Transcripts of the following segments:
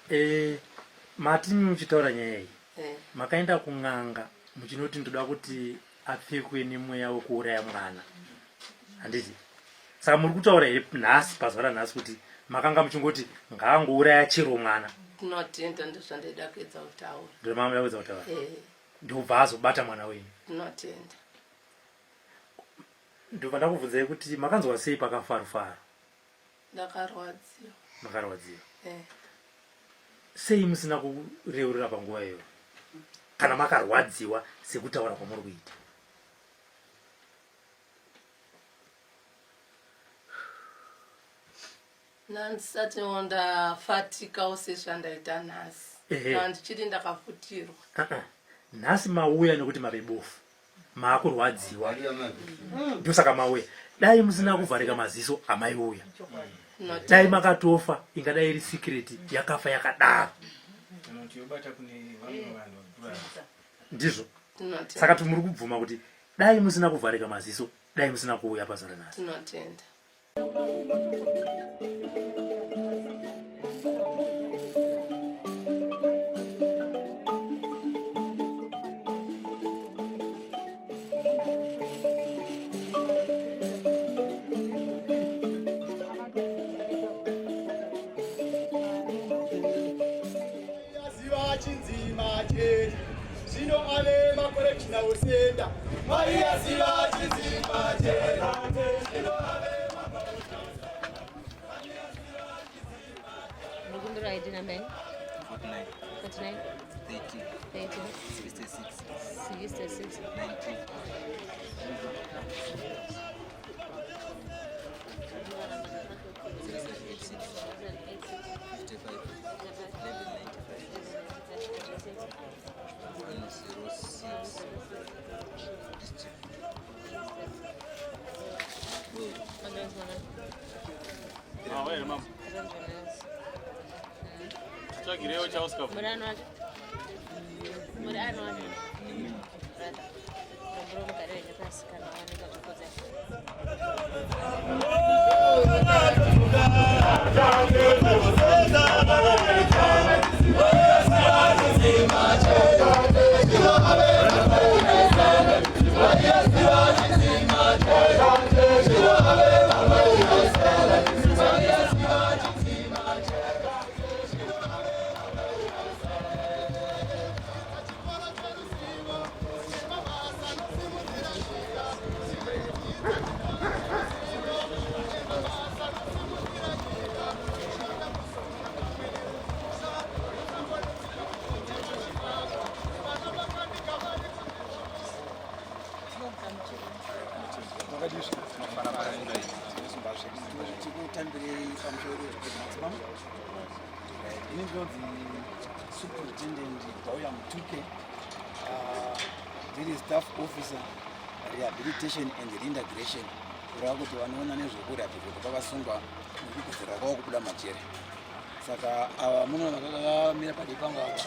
Eh, mati muchitaura nyaya iyi Eh. makaenda kun'anga muchinoti ndoda kuti apfekwe nemweya wekuuraya mwana handiti saka muri kutaura here nhasi pazuva ranhasi kuti makanga muchingoti ngaangouraya chero mwana Tinotenda ndozvandaida kuedza kutaura. Ndomamuda kuedza kutaura Eh. Ndobva azobata mwana wenyu. Tinotenda. Ndobva ndakubvunzai kuti makanzwa sei pakafa Rufaro? Ndakarwadziwa. Makarwadziwa. Eh. Sei musina kureurura panguva iyoyo? Kana makarwadziwa sekutaura kwamuri kuita. Ndandisatiwo ndafatikawo sezvandaita nhasi. Ndandichiri ndakafutirwa. Uh-uh. Nhasi mauya nekuti mave bofu. Maakurwadziwa. Ndosaka mauya. Dai musina kuvharika maziso amaiuya. Dai makatofa ingadai iri secret yakafa yakadaro. Ndizvo. Saka muri kubvuma kuti dai musina kuvharika maziso dai musina kuuya pazuva ranhasi. Tinotenda. Zvino ave makore china osenda Mai aziva chinzima chete Zvino ave makore china osenda Mukumbiro ID number 49 49 13 13 66 66 19. Tsvagirewo chaOscar. Tikutambirei pamusoro pemadzimambo. Ini ndinonzi Superintendent Gauya Mutuke, ndiri staff officer rehabilitation and reintegration, kureva kuti vanoona nezvekurehabilitwa kwavasungwa nekukudzira kwavo kubuda majere. Saka ava munoona vakamira padivi pangu ava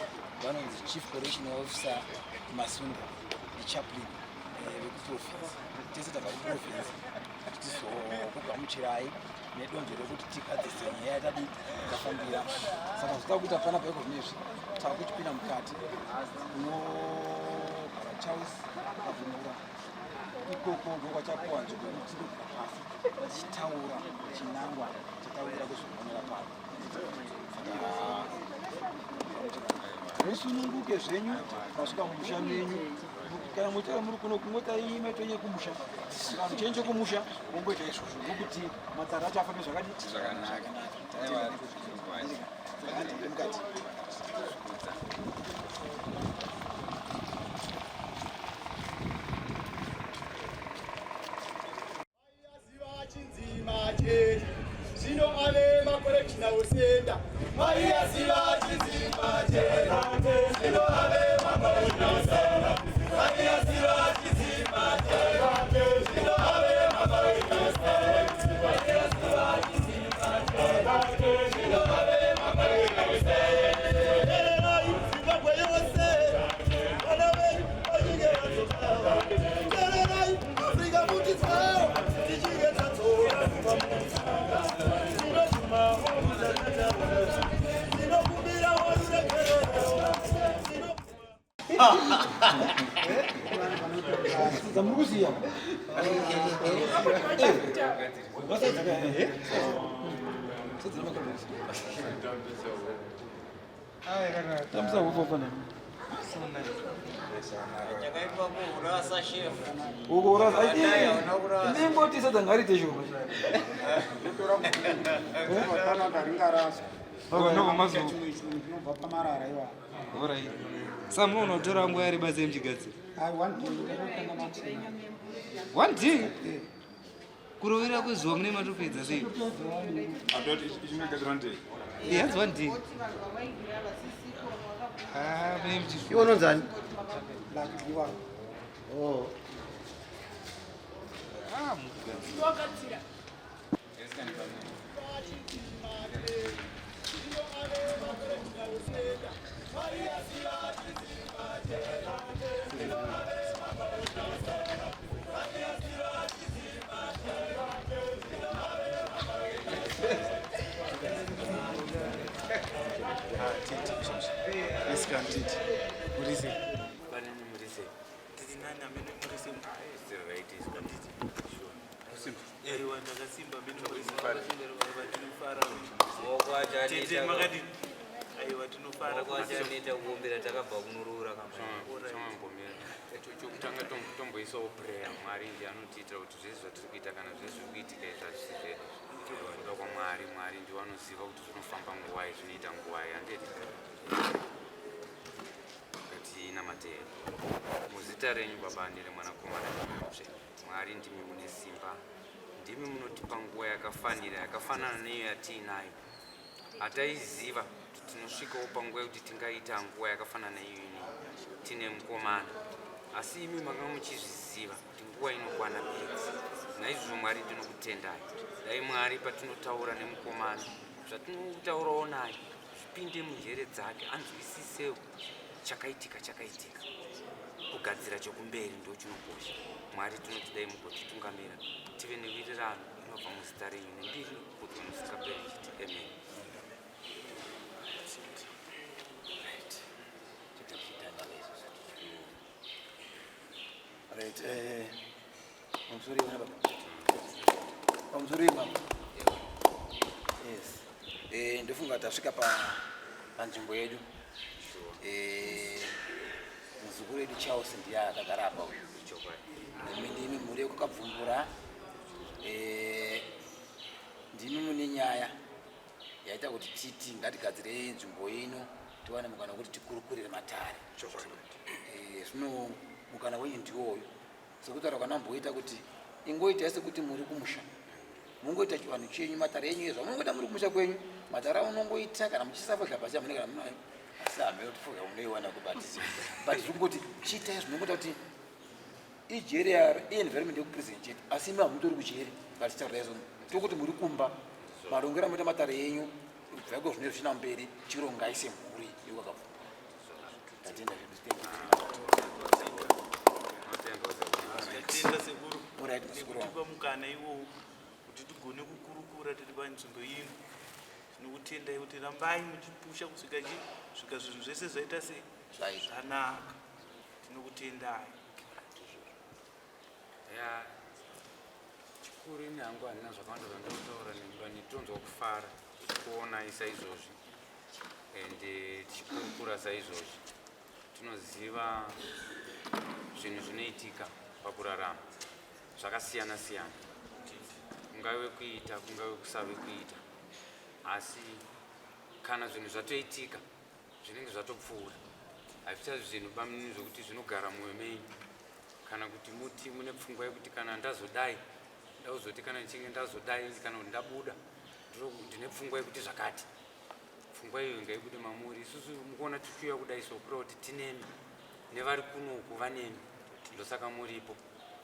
vanonzi Chief Correctional Officer Masunda nechaplain vekuprovince. Tese tabva kuprovince kuti tizokugamuchirai nedonzvo rekuti tigadzise nyaya yatadii tafambira. Saka zvitava kuita panapa iko zvinezvi takuchipinda mukati kunogara Charles Kavumbura, ikoko ndokwachapuwa nzvimbo yekuti tinogara pasi tichitaura chinangwa chataurira kuzvionera pano. Saka musununguke zvenyu masvika mumusha menyu, kana muchitaura muri kuno kungotai maito kumusha, vanhu chenyu chekumusha mongoita izvozvo nokuti matare acho afambe zvakadii zvakanaka. Mukati. Aziva chinzima chete zvino ave makore china osenda Mai aziva chinzima chete zvino ave makore china osenda Mai aziva chinzima chete zvino ave makore china osenda Mai aziva chinzima chete zvino ave makore china osenda Tererai Zimbabwe yose vana venyu vachinge vadzoka Tererai Afrika mutitsao tichinge tadzoka kubva mukutsanga tinobvuma hongu takataura. Sadza muri kuziya? Sadza namakaroni. Tambisa hupo pana. Uko urasa. Ndingoti sadza ngariite shoma. Ndinobva pamarara iwayo. Alright. Sa munoona kutora nguva yareba sei muchigadzira? One day? Kurovera kwezuva mune matopedza sei? Yeah, that's one day. Ah, mune muchi. Iwe unonzani? Oh. Ah, mukugadzira. Anoita kuombera takabva kunoroora. Chokutanga tomboisawo prayer. Mwari ndiye anotiitira kuti zvese zvatiri kuita kana zvese zviri kuitika izvi hazvisi zvedu, kuda kwaMwari. Mwari ndiwo anoziva kuti zvinofamba nguvai, zvinoita nguvai, handiti? Ngatinamatei muzita renyu Baba nereMwanakomana neMweya Mutsvene. Mwari, ndimi mune simba, ndimi munotipa nguva yakafanira yakafanana neiyo yatiinayo. Hataiziva kuti tinosvikawo panguva yekuti tingaita nguva yakafanana neiyo inei tine mukomana, asi imi makanga muchizviziva kuti nguva inokwana bedzi. Naizvozvo Mwari, ndinokutendai. Dai Mwari, patinotaura nemukomana, zvatinotaurawo naye zvipinde munjere dzake, anzwisisewo chakaitika. Chakaitika, kugadzira chekumberi ndo chinokosha. Mwari, tinoti dai mugotitungamira, tive newirirano inobva muzita renyu, nembiri nekukudzwa nokusingaperi, chiti amen. Right. Right, pamusoro ivana baba. Pamusoro imama. Yes. Ndofunga tasvika pa panzvimbo yedu. Muzukuru wedu Charles ndiye akagara apa uyu. Imi ndimi mhuri yekukabvumbura. Ndimi mune nyaya yaita kuti titi ngatigadzirei nzvimbo ino, tiwane mukana wekuti tikurukurire matare. Zvino mukana wenyu ndiwoyu, sekutaura kwanamboita kuti ingoitai sekuti muri kumusha, mungoita chivanhu chenyu, matare enyu ezvamunongoita muri kumusha kwenyu, matare aunongoita kana muchisa fodya pasi amune kana munayo, asi hamene kuti fodya munoiwana kubatisi, but zviri kungoti chiitai zvinongoita kuti ijeri ienvironment yekuprison chete, asi imi hamutori kujeri. Ngatitaura izvozvo, tokuti muri kumba, marongero amoita matare enyu kubva zvino zvichina mberi, chirongai semhuri yekwakabvumbura. Tatenda zvedu. Thank you. Tatenda sekuru Alright, muzukuru wangu. nekutipa mukana iwowu kuti tigone kukurukura tiri panzvimbo ino. Tinokutendai kuti rambai muchipusha kusvika chi svika zvinhu zvese zvaita sei, zvanaka. Tinokutendai. Ya, chikuru ini hangu handina zvakawanda zvandinotaura nembani. Tonzwa kufara tichikuonai saizvozvi and tichikurukura saizvozvi. Tinoziva zvinhu zvinoitika pakurarama zvakasiyana siyana, kungave kuita, kungave kusave kuita, asi kana zvinhu zvatoitika zvinenge zvatopfuura. Hazvichazi zvinhu bamunini zvokuti zvinogara mumwoyo menyu kana kuti muti mune pfungwa yekuti kana ndazodai ndauzoti, kana ndichinge ndazodai, kana kuti ndabuda, ndine pfungwa yekuti zvakati. Pfungwa iyoyo ngaibude mamuri. Isusu mukuona tichiuya kudai, so kureva kuti tinemi, nevari kunoku vanemi, ndosaka muripo.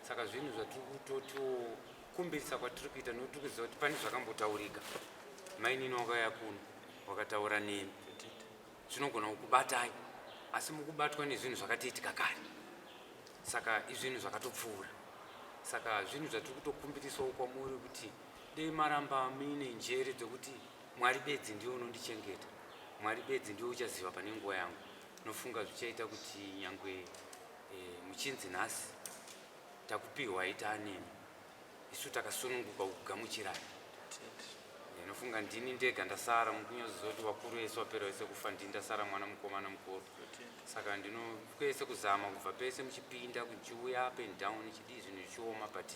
Saka zvinhu zvatiri kutotiwo kumbirisa kwatiri kuita, nokuti tiri kuziva kuti pane zvakambotaurika. Mainini wakauya kuno, wakataura nemi, zvinogona kukubatai, asi mukubatwa nezvinhu zvakatoitika kare. Saka izvinhu zvakatopfuura. Saka zvinhu zvatiri kutokumbirisawo kwamuri kuti dei maramba muine njere dzekuti Mwari bedzi ndiye unondichengeta, Mwari bedzi ndiye uchaziva pane nguva yangu. Nofunga zvichaita kuti nyangwe e, muchinzi nhasi takupihwai taanemi isu takasununguka kugamuchirai. Ndinofunga ndini ndega ndasara mukunyazoziva kuti vakuru vese vapera vese kufa ndini ndasara mwana mukomana mukuru saka ndinokwese kuzama kubva pese muchipinda kuchiuya up and down chidii zvinhu zvichioma but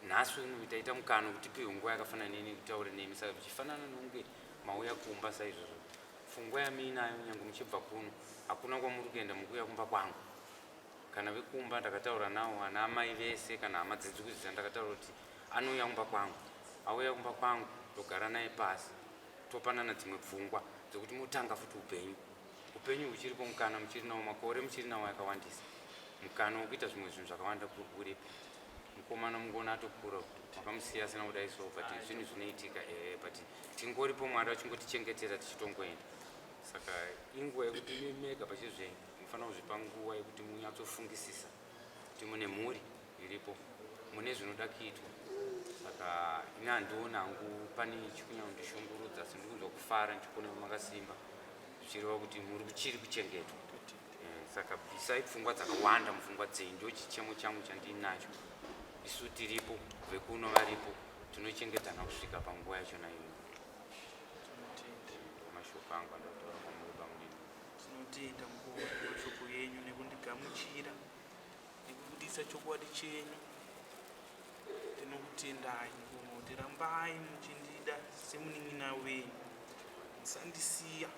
nhasi uno taita mukana wekuti piwe nguva yakafanana neni kutaure nemi saka zvichifanana nokunge mauya kumba saizvozvo pfungwa yamiinayo nyange muchibva kuno hakuna kwamuri kuenda mukuuya kumba kwangu kana vekumba ndakataura nawo ana amai vese kana hama dzedzikuziza ndakataura kuti anouya kumba kwangu auya kumba kwangu ndogara naye pasi topanana dzimwe pfungwa dzekuti motanga futi upenyu upenyu huchiripo mukana muchiri nawo makore muchiri nawo yakawandisa mukana wekuita zvimwe zvinhu zvakawanda uripo mukomana mungona atokura makamusiya asina kudai so but zvinhu zvinoitika ehe but tingoripo mwari vachingotichengetera tichitongoenda saka inguva yekuti imi mega pachezvenyu munofanira kuzvipa nguva yekuti munyatsofungisisa kuti mune mhuri iripo mune zvinoda kuitwa saka ini handioni hangu pane chikunyanya kundishungurudza asi ndiri kunzwa kufara ndichikuona makasimba zvichireva kuti muri kuchiri kuchengetwa eh, saka bvisai pfungwa dzakawanda mupfungwa dzenyu ndo chichemo changu chandiinacho isu tiripo vekuno varipo tinochengetana kusvika panguva yachona iyoyo mashoko angu andotaura kwamuri bamunini Tinotenda mukoma nemashoko enyu nekundigamuchira nekubudisa chokwadi chenyu. Ndinokutendai mukoma kuti rambai muchindida semunin'ina wenyu. Musandisiya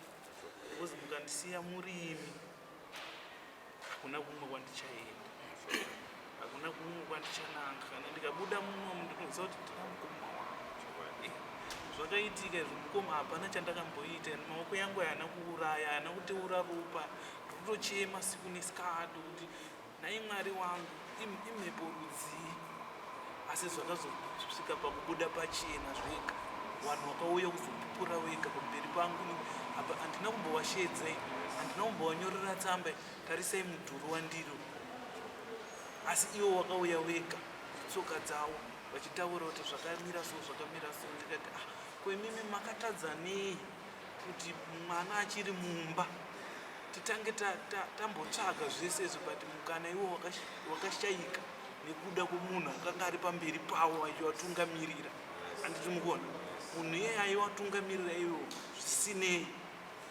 because mukandisiya murimi hakuna kumwe kwandichaenda hakuna kumwe kwandichananga kana ndikabuda muno ndinoziva kuti ndina mukoma wangu eh, zvakaitika izvi mukoma hapana chandakamboita maoko yangu hayana kuuraya hayana kuteura ropa ndikutochema siku nesikati kuti nhai mwari wangu imhepo rudzii asi zvakazosvika pakubuda pachena zvega vanhu vakauya kuzopupura vega pamberi pangu apa handina kumbovashedzai handina kumbovanyorera tsamba tarisai mudhuri wandiro asi ivo vakauya vega tsoka dzavo vachitaura kuti zvakamira so zvakamira so ndikati ah ko imimi makatadza nei kuti mwana achiri mumba titange tambotsvaga zvese izvi but mukana iwo wakashaika nekuda kwemunhu akanga ari pamberi pavo achivatungamirira anditi mukuona munhu iyeye aivatungamirira iwo zvisinei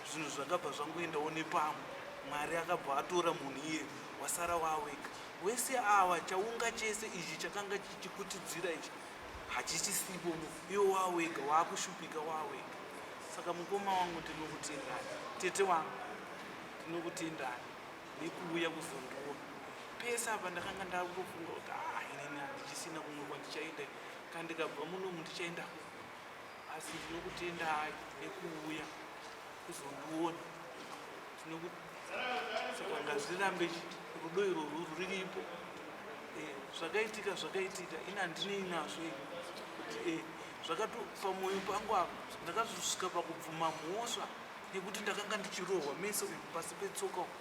zvinhu zvakabva zvangoendawo nepamwe mwari akabva atora munhu iye wasara wawega wese awa chaunga chese ichi chakanga chichikutidzira ichi hachisipo iwo wawega waakushupika wawega saka mukoma wangu ndinokutendai tete wangu ndinokutendai nekuuya kuzondiona pese apa ndakanga ndakutofunga kuti ah inini handichisina kumwe kwandichaenda kana ndikabva munomu ndichaenda asi ndinokutendai nekuuya kuzondiona saka ngazvirambe rudo irworwo ruripo eh, zvakaitika zvakaitika ini handinei nazvo ini kuti eh, zvakato pamwoyo pangu apa ndakazosvika pakubvuma mhosva nekuti ndakanga ndichirohwa meso uyu pasi petsoka uku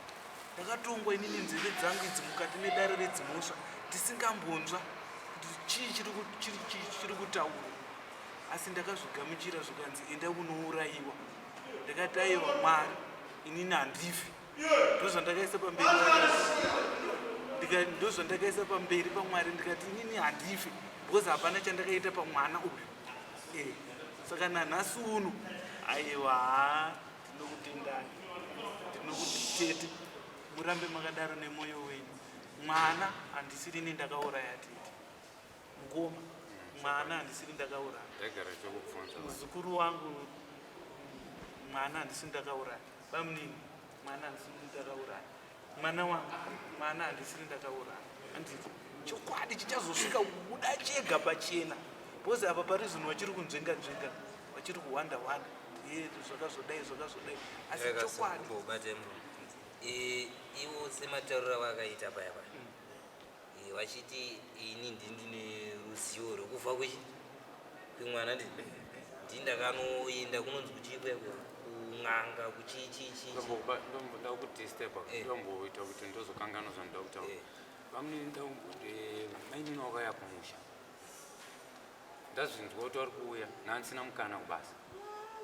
ndakatongwa inini nzeve dzangu idzi mukati medare redzimhosva ndisingambonzwa kuti chii chiri kutaurwa asi ndakazvigamuchira zvikanzi enda kunourayiwa ndakati aiwa mwari inini handifi ndozvandakaisa pamberi ndozvandakaisa pamberi pamwari ndikati inini handifi because hapana chandakaita pamwana uyu eh, saka nanhasi uno aiwa ndinokutendai ndinokuti tete murambe makadaro nemwoyo wenyu mwana handisirini ndakauraya tete mukoma mwana handisiri ndakauraya muzukuru wangu mwana handisiri ndakauraya bamunini mwana handisiri ndakauraya mwana wangu mwana handisiri ndakauraya handiti chokwadi chichazosvika kubuda chega pachena because apa pari zvinhu vachiri kunzvenga nzvenga vachiri kuhwanda hwanda ye zvakazodai zvakazodai asi chokwadi ivo sematauriro avakaita paya paya Eh, vachiti ini ndindine ruzivo rwekufa kwechi kwemwana ndi ndi ndakanoenda kunonzi kuchii kuya kuya kun'anga kuchichichi ndoda kudisturba Eh. ndomboita kuti ndozokanganwa zvandoda kutaura Eh. bamunini ndaumboti mainini wakauya kumusha ndazvinzwa kuti vari kuuya nandisina mukana kubasa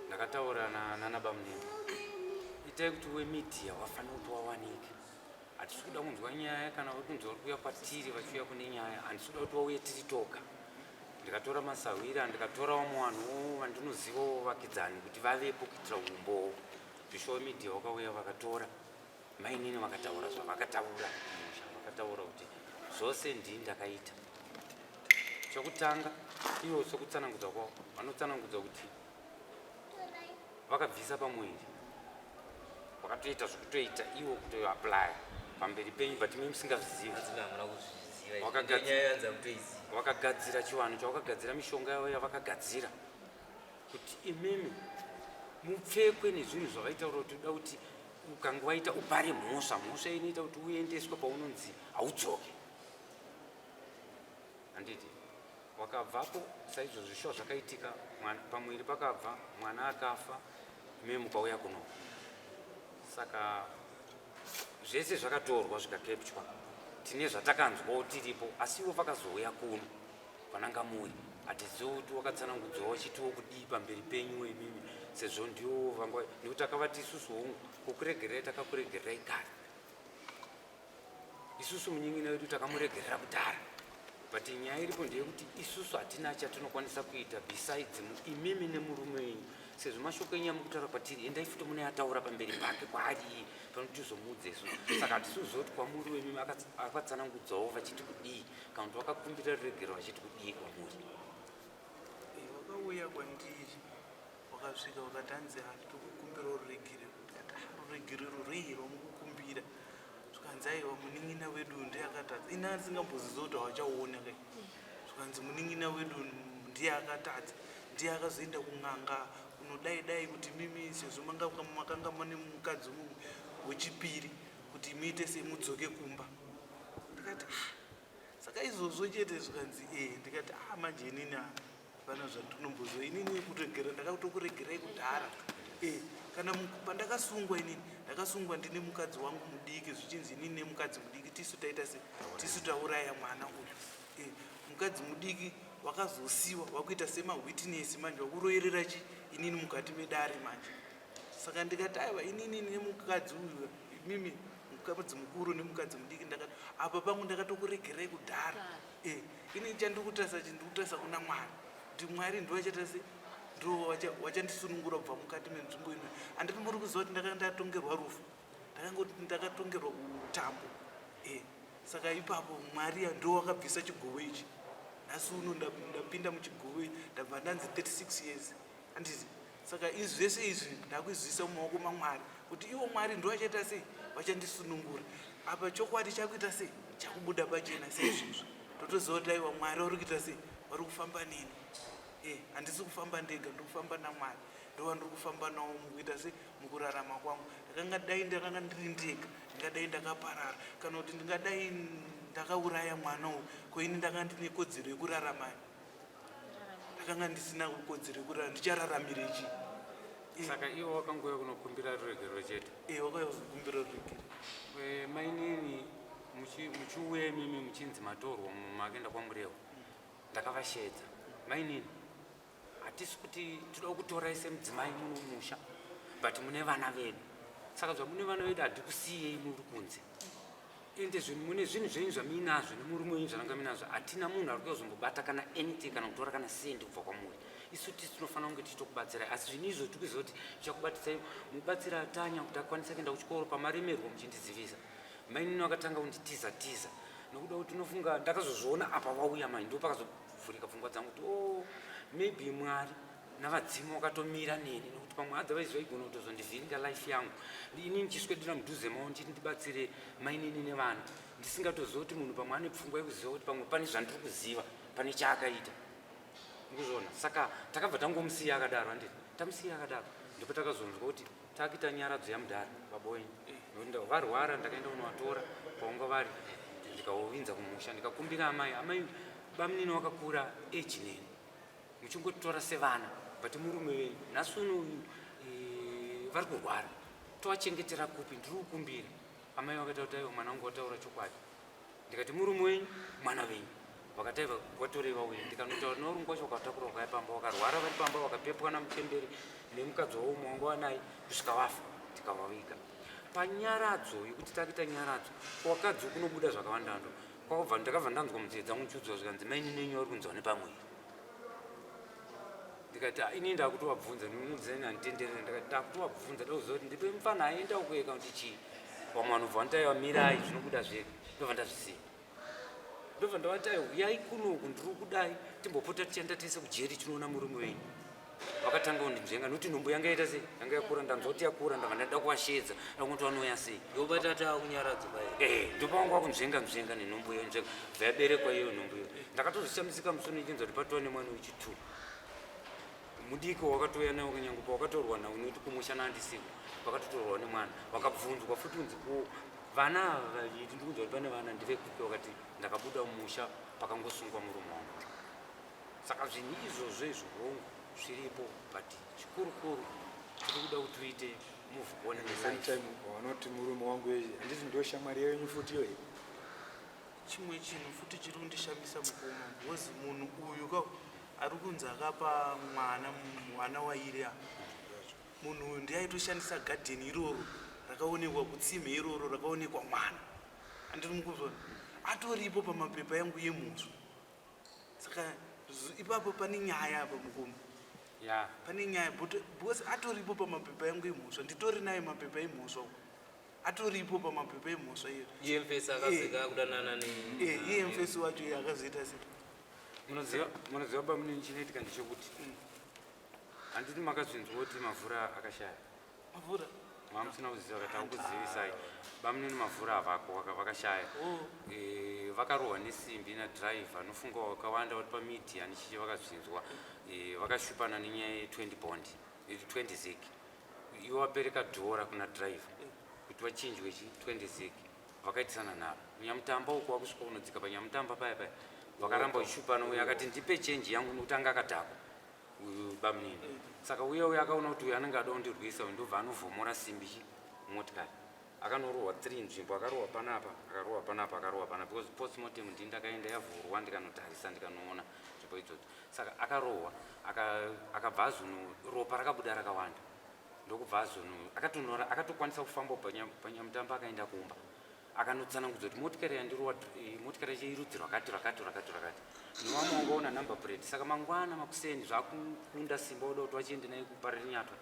ndakataura nana bamunini Itai kuti wemedia wafanira kuti wawanike. Hatisi kuda kunzwa nyaya kana vari kunzwa vari kuuya kwatiri vachiuya kune nyaya. Handisi kuda kuti vauye tiri toga. Ndikatora masahwira, ndikatora vamwe vanhuwo vandinozivawo vakidzani kuti vavepo kuitira umbowo. Joshua wemedia wakauya vakatora mainini vakataura zvavakataura kumusha. Vakataura kuti zvose ndini ndakaita. Chokutanga ivo sokutsanangudza kwavo vanotsanangudza kuti vakabvisa pamuviri vakatoita zvekutoita ivo kutoaplya pamberi penyu but imi musingazvizivi vakagadzira chivanhu chavakagadzira mishonga yavo yavakagadzira kuti imimi mupfekwe nezvinhu zvavaitaura kuti uda kuti ukange waita upare mhosva mhosva inoita kuti uendeswe paunonzi haudzoke Handiti wakabvapo saizvozvo shuwa zvakaitika pamuviri pakabva mwana akafa imi mukauya kuno saka zvese zvakatorwa zvikakepchwa tine zvatakanzwawo tiripo asi ivo vakazouya kuno kwananga muri hatizivi kuti wakatsanangudzawo vachitiwo kudii pamberi penyu imimi sezvo ndiwo vanga nekuti akavati isusu hongu kukuregererai takakuregererai kare Isusu munyin'ina wedu takamuregerera kudhara but nyaya iripo ndeyekuti isusu hatina chatinokwanisa kuita besides imimi nemurume wenyu sezvo mashoko enyu amukutaura kwatiri endai futi munoyataura pamberi pake kwaari iye pano tizomuudza isu saka hatisiuziva kuti kwamuri wemimi akatsanangudzawo vachiti kudii kana kuti vakakumbira ruregero vachiti kudii kwamuri Vakauya kwandiri wakasvika wakati hanzi handitokukumbira ruregerero ndikati ah, ruregerero rwei rwamukukumbira zvikanzi aiwa munin'ina wedu ndiye akatadza ini andisingamboziva kuti hauchauona kai zvikanzi munin'ina wedu ndiye akatadza ndiye akazoenda kun'anga kunodai dai kuti mimi sezvo manga makanga mane mukadzi wechipiri kuti muite semudzoke kumba ndikati ah, saka izvozvo chete zvikanzi e ndikati ah manje inini hapana zvandinombozwa inini kuregera ndakatokuregerai kudhara e kana pandakasungwa inini ndakasungwa ndine mukadzi wangu mudiki zvichinzi inini nemukadzi mudiki tisu taita se tisu tauraya mwana uyu e mukadzi mudiki wakazosiwa wakuita semawitness manje wakuroyerera chi inini mukati medare manje saka ndikati aiwa inini nemukadzi uyu mimi mukadzi mukuru nemukadzi mudiki ndakati apa pangu ndakatokuregerai kudhara eh, ini chandiri kutarisa chi ndiri kutarisa kuna mwari kuti mwari ndo vachaita se ndo wachandisunungura kubva mukati menzvimbo ino handiti muri kuziva kuti ndakanga ndatongerwa rufu ndakangoti ndakatongerwa kutambo eh, saka ipapo mwari ndo wakabvisa chigovo ichi nhasi uno ndapinda muchigovo ndabva ndanzi 36 years Handiti? Saka izvi zvese izvi ndakuizvisa mumaoko maMwari kuti ivo Mwari ndo vachaita sei vachandisunungura. Apa chokwadi chakuita sei chakubuda pachena seizvizvi. Totoziva kuti aiwa Mwari vari kuita sei vari kufamba neni. Eh, handisi kufamba ndega ndiri kufamba naMwari. Ndovandiri kufamba nawo mukuita sei mukurarama kwangu. Ndakanga dai ndakanga ndiri ndega ndingadai ndakaparara kana kuti ndingadai ndakauraya mwana uyu ko ini ndakanga ndine kodzero yekurarama ndakanga ndisina kodzero yekurara ndichararamirei chii eh. saka iwo wakangouya kunokumbira ruregerero chete eh, wakauya kuzokumbira ruregerero eh, mainini muchiuya imimi muchinzi matorwa makaenda kwamurewa ndakavashedza mainini hatisi kuti toda kutorai semudzimai muno musha but mune vana vedu saka zvamune vana vedu hatikusiyei muri kunze ende zvinhu mune zvinhu zvenyu zvamuinazvo nemurume wenyu zvananga muinazvo hatina munhu ari kuzombobata kana anything kana kutora kana sendi kubva kwamuri isu tisi tinofanira kunge tichitokubatsirai asi zvinhu izvo tiri kuziva kuti zvichakubatisai mubatsira tanya kuti akwanise kuenda kuchikoro pamaremerwa muchindizivisa mainini vakatanga kunditiza tiza nokuda kuti unofunga ndakazozviona apa vauya manje ndo pakazovhurika pfungwa dzangu kuti o oh, maybe mwari navadzimu wakatomira neni nokuti pamwe otherwise vaigona kutozondivhiringa life yangu ini ndichiswedera mudhuze mavo ndichiti ndibatsire mainini nevana ndisingatoziva kuti munhu pamwe ane pfungwa yekuziva kuti pamwe pane zvandiri kuziva pane chaakaita ndikuzviona saka takabva tangomusiya akadaro handiti tamusiya akadaro ndipo takazonzwa kuti takuita nyaradzo yamudhara baba wenyu nokuti varwara ndakaenda kunovatora kwaunga vari ndikaovinza kumusha ndikakumbira amai amai bamunini wakakura age neni muchingotitora sevana but murume wenyu nhasi uno uyu eh, vari kurwara tovachengetera kupi ndiri kukumbira amai vakaita kuti aiwa mwana wangu wataura chokwadi ndikati murume wenyu mwana wenyu vakati aiva watorei vauye ndikanotaura nevarungu wacho vakatakura vakaya pamba vakarwara vari pamba vakapepwa namuchemberi nemukadzi wavo umwe wanga wanaye kusvika vafa. Tikavaviga. Panyaradzo yekuti takuita nyaradzo, kuvakadzi kunobuda zvakawanda ndo. Kwakabva ndakabva ndanzwa munzeve dzangu ndichiudzwa zvikanzi mainini enyu vari kunzwa nepamuviri. Ndikati ah, ini ndakutovabvunza ndinonzi handitenderere ndikati ndakutovabvunza ndakuziva kuti ndipe mufana aenda uko eka kuti chii. Vamwe vanobva vanoti aiwa mirai zvinobuda zvega. Ndobva ndazvisiya. Ndobva ndavati aiwa uyai kunoku ndiri kudai timbopota tichienda tese kujeri tinoona murume wenyu. Vakatanga kundinzvenga nokuti nhumbu yanga yaita sei yanga yakura ndanzwa kuti yakura ndabva ndada kuvasheedza ndakuti vanouya sei. Ndobata takunyaradza pai. Eh ndopavanga vakunzvenga nzvenga nenhumbu iyo nzvenga bva yaberekwa iyo nhumbu iyo. Ndakatozvishamisika musi uno ndichinzwa kuti patova nemwana wechitwo. Mudiki wakatouya nawo kunyange pawakatorwa nawo nokuti kumusha nandisiko vakatotorwa nemwana vakabvunzwa futi kunzi ko vana ava vaviri ndikunzwa kuti pane vana ndevekupi vakati ndakabuda mumusha pakangosungwa murume wangu saka zvinhu izvozvo izvo hongu zviripo but chikurukuru tiri kuda kuti uite move on Same time vanoti murume wangu handiti ndo shamwari yenyu futi iyoyi Chimwe chinhu futi chiri kundishamisa mukoma because munhu uyu ka ari kunzi akapa mwana mwana wairi apa munhu uyu ndiye aitoshandisa gadheni iroro rakaonekwa kutsime iroro rakaonekwa mwana andiri mukuzvona atoripo pamapepa yangu yemhosva saka ipapo pane nyaya apa mukoma yeah. pane nyaya because atoripo pamapepa yangu yemhosva nditori nayo mapepa emhosva atoripo pamapepa emhosva iyo iye mfesi akazeka eh. kudanana ne eh, iye mfesi wacho iye akazoita sei munoziva munoziva bamunini chinoitika ndechekuti handiti makazvinzwa kuti mavhura akashaya mavhura mamusina kuziva kati akuzivisai bamunini mavhura havako vakashaya oh. eh, vakarohwa nesimbi nadriver nofunga wakawanda kuti pamedia nechichi vakazvinzwa vakashupana nenyaya ye20 bond 20 zig iwe wapereka dhora kuna driver kuti vachinjwe chi 20 zig vakaitisana navo nyamutamba uko wakusvika unodzika panyamutamba paya paya vakaramba uchishupana uyo akati ndipe chenji yangu nokuti anga akadhakwa uyu bamunini saka uya uya akaona kuti uyu anenge ada kundirwisa uyu ndobva anovhomora simbi chi motikari akanorohwa three nzvimbo akarohwa panapa akarohwa panapa akarohwa panapa because postmortem ndini ndakaenda yavhurwa ndikanotarisa ndikanoona nzvimbo idzodzo saka akarohwa akabva azono ropa rakabuda rakawanda ndokubva azono akatonora akatokwanisa kufamba panyamutamba akaenda kumba akanotsanangudza kuti motikari yandirowa eh, motikari yacho irudzi rwakati rwakati rwakati rwakati nevamwe wangaona number plate saka mangwana makuseni zvakukunda simba oda kuti wachiende naye kuparirinyato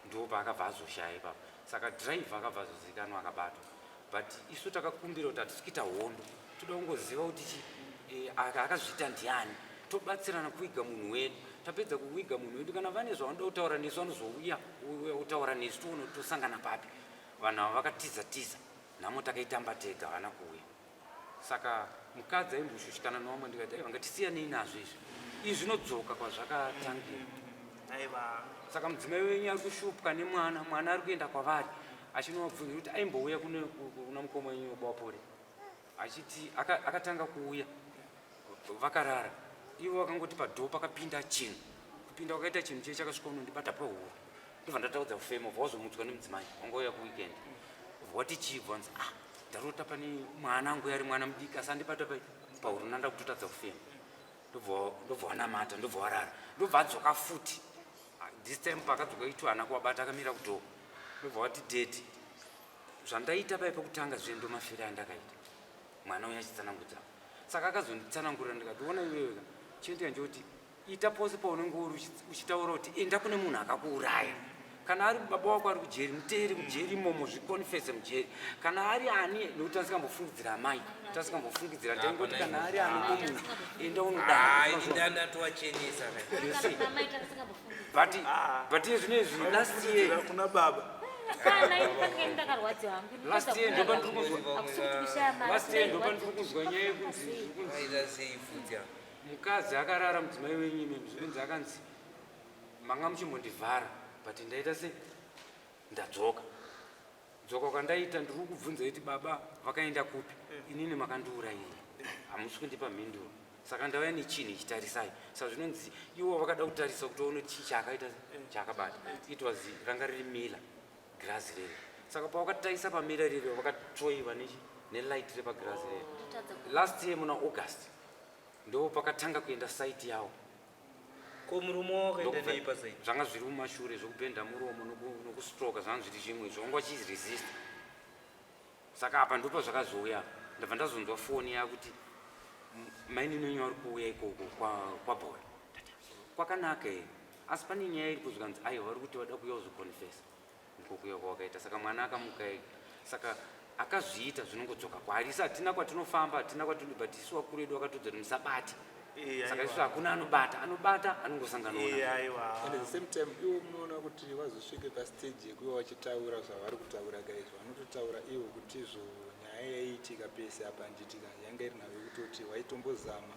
ndo paakabva azoshaya ipapo saka driver akabva azozivikanwa akabatwa but isu takakumbira kuti hatisi kuita hondo toda kungoziva kuti chi eh, akazviita ndiani tobatsirana kuviga munhu wedu tapedza kuviga munhu wedu kana vane zvavanoda kutaura nesu vanozouya uya kutaura nesu toona kuti tosangana papi vanhu ava vakatiza tiza nhamo takaitamba tega havana kuuya saka mukadzi aimboshushikana nevamwe ndikati aiwa ngatisiyanei nazvo izvi izvi zvinodzoka kwazvakatangira saka mudzimai wenyu ari kushupwa nemwana mwana ari kuenda kwavari achinovabvunza kuti aimbouya kuna mukoma wenyu webwapore achiti akatanga kuuya vakarara ivo vakangoti padhoo pakapinda chinhu kupinda kwakaita chinhu chiye chakasvika unondibata pahuro ndobva ndataudza kufema ubva wazomutswa nemudzimai wanga uya kuweekend ubva wati chii bva wanzi ah ndarota pane mwana angu yari mwana mudiki asi andibata pai pahuro nanda kutotadza kufema ndobva wanamata ndobva warara ndobva adzoka futi ah, this time pakadzoka itwa haana kuwabata akamira kudhoo ndobva wati dedi zvandaita pai pekutanga zviye ndomafiro andakaita mwana uya achitsanangudza saka akazonditsanangurira ndikati ona iwewe chinoitika ndechekuti ita pose paunenge uri uchitaura kuti enda kune munhu akakuuraya kana ari baba wako ari kujeri muteere mujeri imomo zvikonfese mujeri kana ari ani nekuti tasikambofungidzira amai tasikambofungidzira taingoti kana ari ani komunhu enda unodaandatoachenesa but but iye zvino izvi last year kuna baba last year last year ndopandiri kunzwa nyaya yekunzi mukadzi akarara mudzimai wenyu imimi zvinonzi akanzi manga muchimbondivhara but ndaita se ndadzoka dzoka kwandaita ndiri kukubvunza kuti baba vakaenda kupi inini makandiurayira hamusi kundipa mhinduro saka ndauya nechinhu ichitarisai saka zvinonzi ivo vakada kutarisa kuti vaone chii chaakaita chaakabata it was ranga riri mila girazi rere saka pavakatarisa pamira rere vakatoiva nechi nelight repagirazi rere last year muna august ndo pakatanga kuenda site yawo Ko murume wakaenda nei pasaidi? Zvanga zviri mumashure zvokubhenda muromo nokustroka zvanga zviri zvimwe izvo wanga uchiresista. Saka apa ndipo zvakazouya apa. Ndabva ndazonzwa foni yakuti mainini wenyu vari kuuya ikoko kwabhora. Kwakanaka here? Asi pane nyaya iripo zvikanzi aiwa vari kuti vada kuuya kuzoconfessa. Ndiko kuuya kwawakaita saka mwana akamuka ega. Saka akazviita zvinongodzoka kwaari. Isu hatina kwatinofamba, hatina kwatino but isu vakuru vedu vakatiudza kuti musabate. Eh, Saka isu aiwa. hakuna anobata, anobata anongosangana Eh, aiwa. And at the same time ivo munoona kuti vazosvike pastage yekuva vachitaura zvavari kutaura ka izvo vanototaura ivo kuti izvo nyaya yaiitika pese apa handitika yanga iri nhau yekutoti waitombozama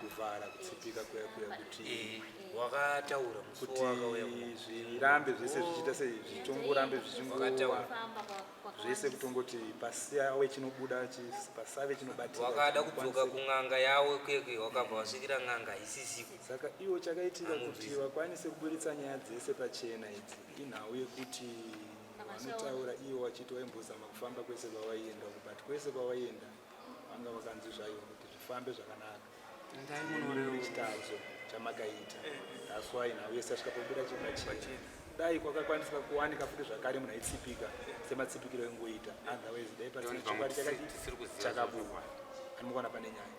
kuvhara kutsipika kuya kuya kuti Eh, wakataura musi kuti wakauya kuno. zvirambe zvese zvichiita sei zvitongorambe zvichingova Wakataura. zvese kutongoti pasave chinobuda pasave chinobatika Wakada kudzoka kun'anga yawo kwekwe wakabva wasvikira n'anga isisiko. Saka iwo chakaitika kuti Anobvisa. vakwanise kuburitsa nyaya dzese pachena idzi inhau yekuti vanotaura ivo vachiti vaimbozama kufamba kwese kwavaienda uko but kwese kwavaienda vanga vakanzi zvaiwa kuti zvifambe zvakanaka Endai munoreva. chitadzo chamakaita that's why nhau yese yasvika pakubuda chepachena dai kwakakwanisika kuwanika futi zvakare munhu aitsipika sematsipikiro aingoita otherwise dai pasina Ndoni chokwadi pamwe chakati tisiri kuziva chakabuda anomukaona pane nyaya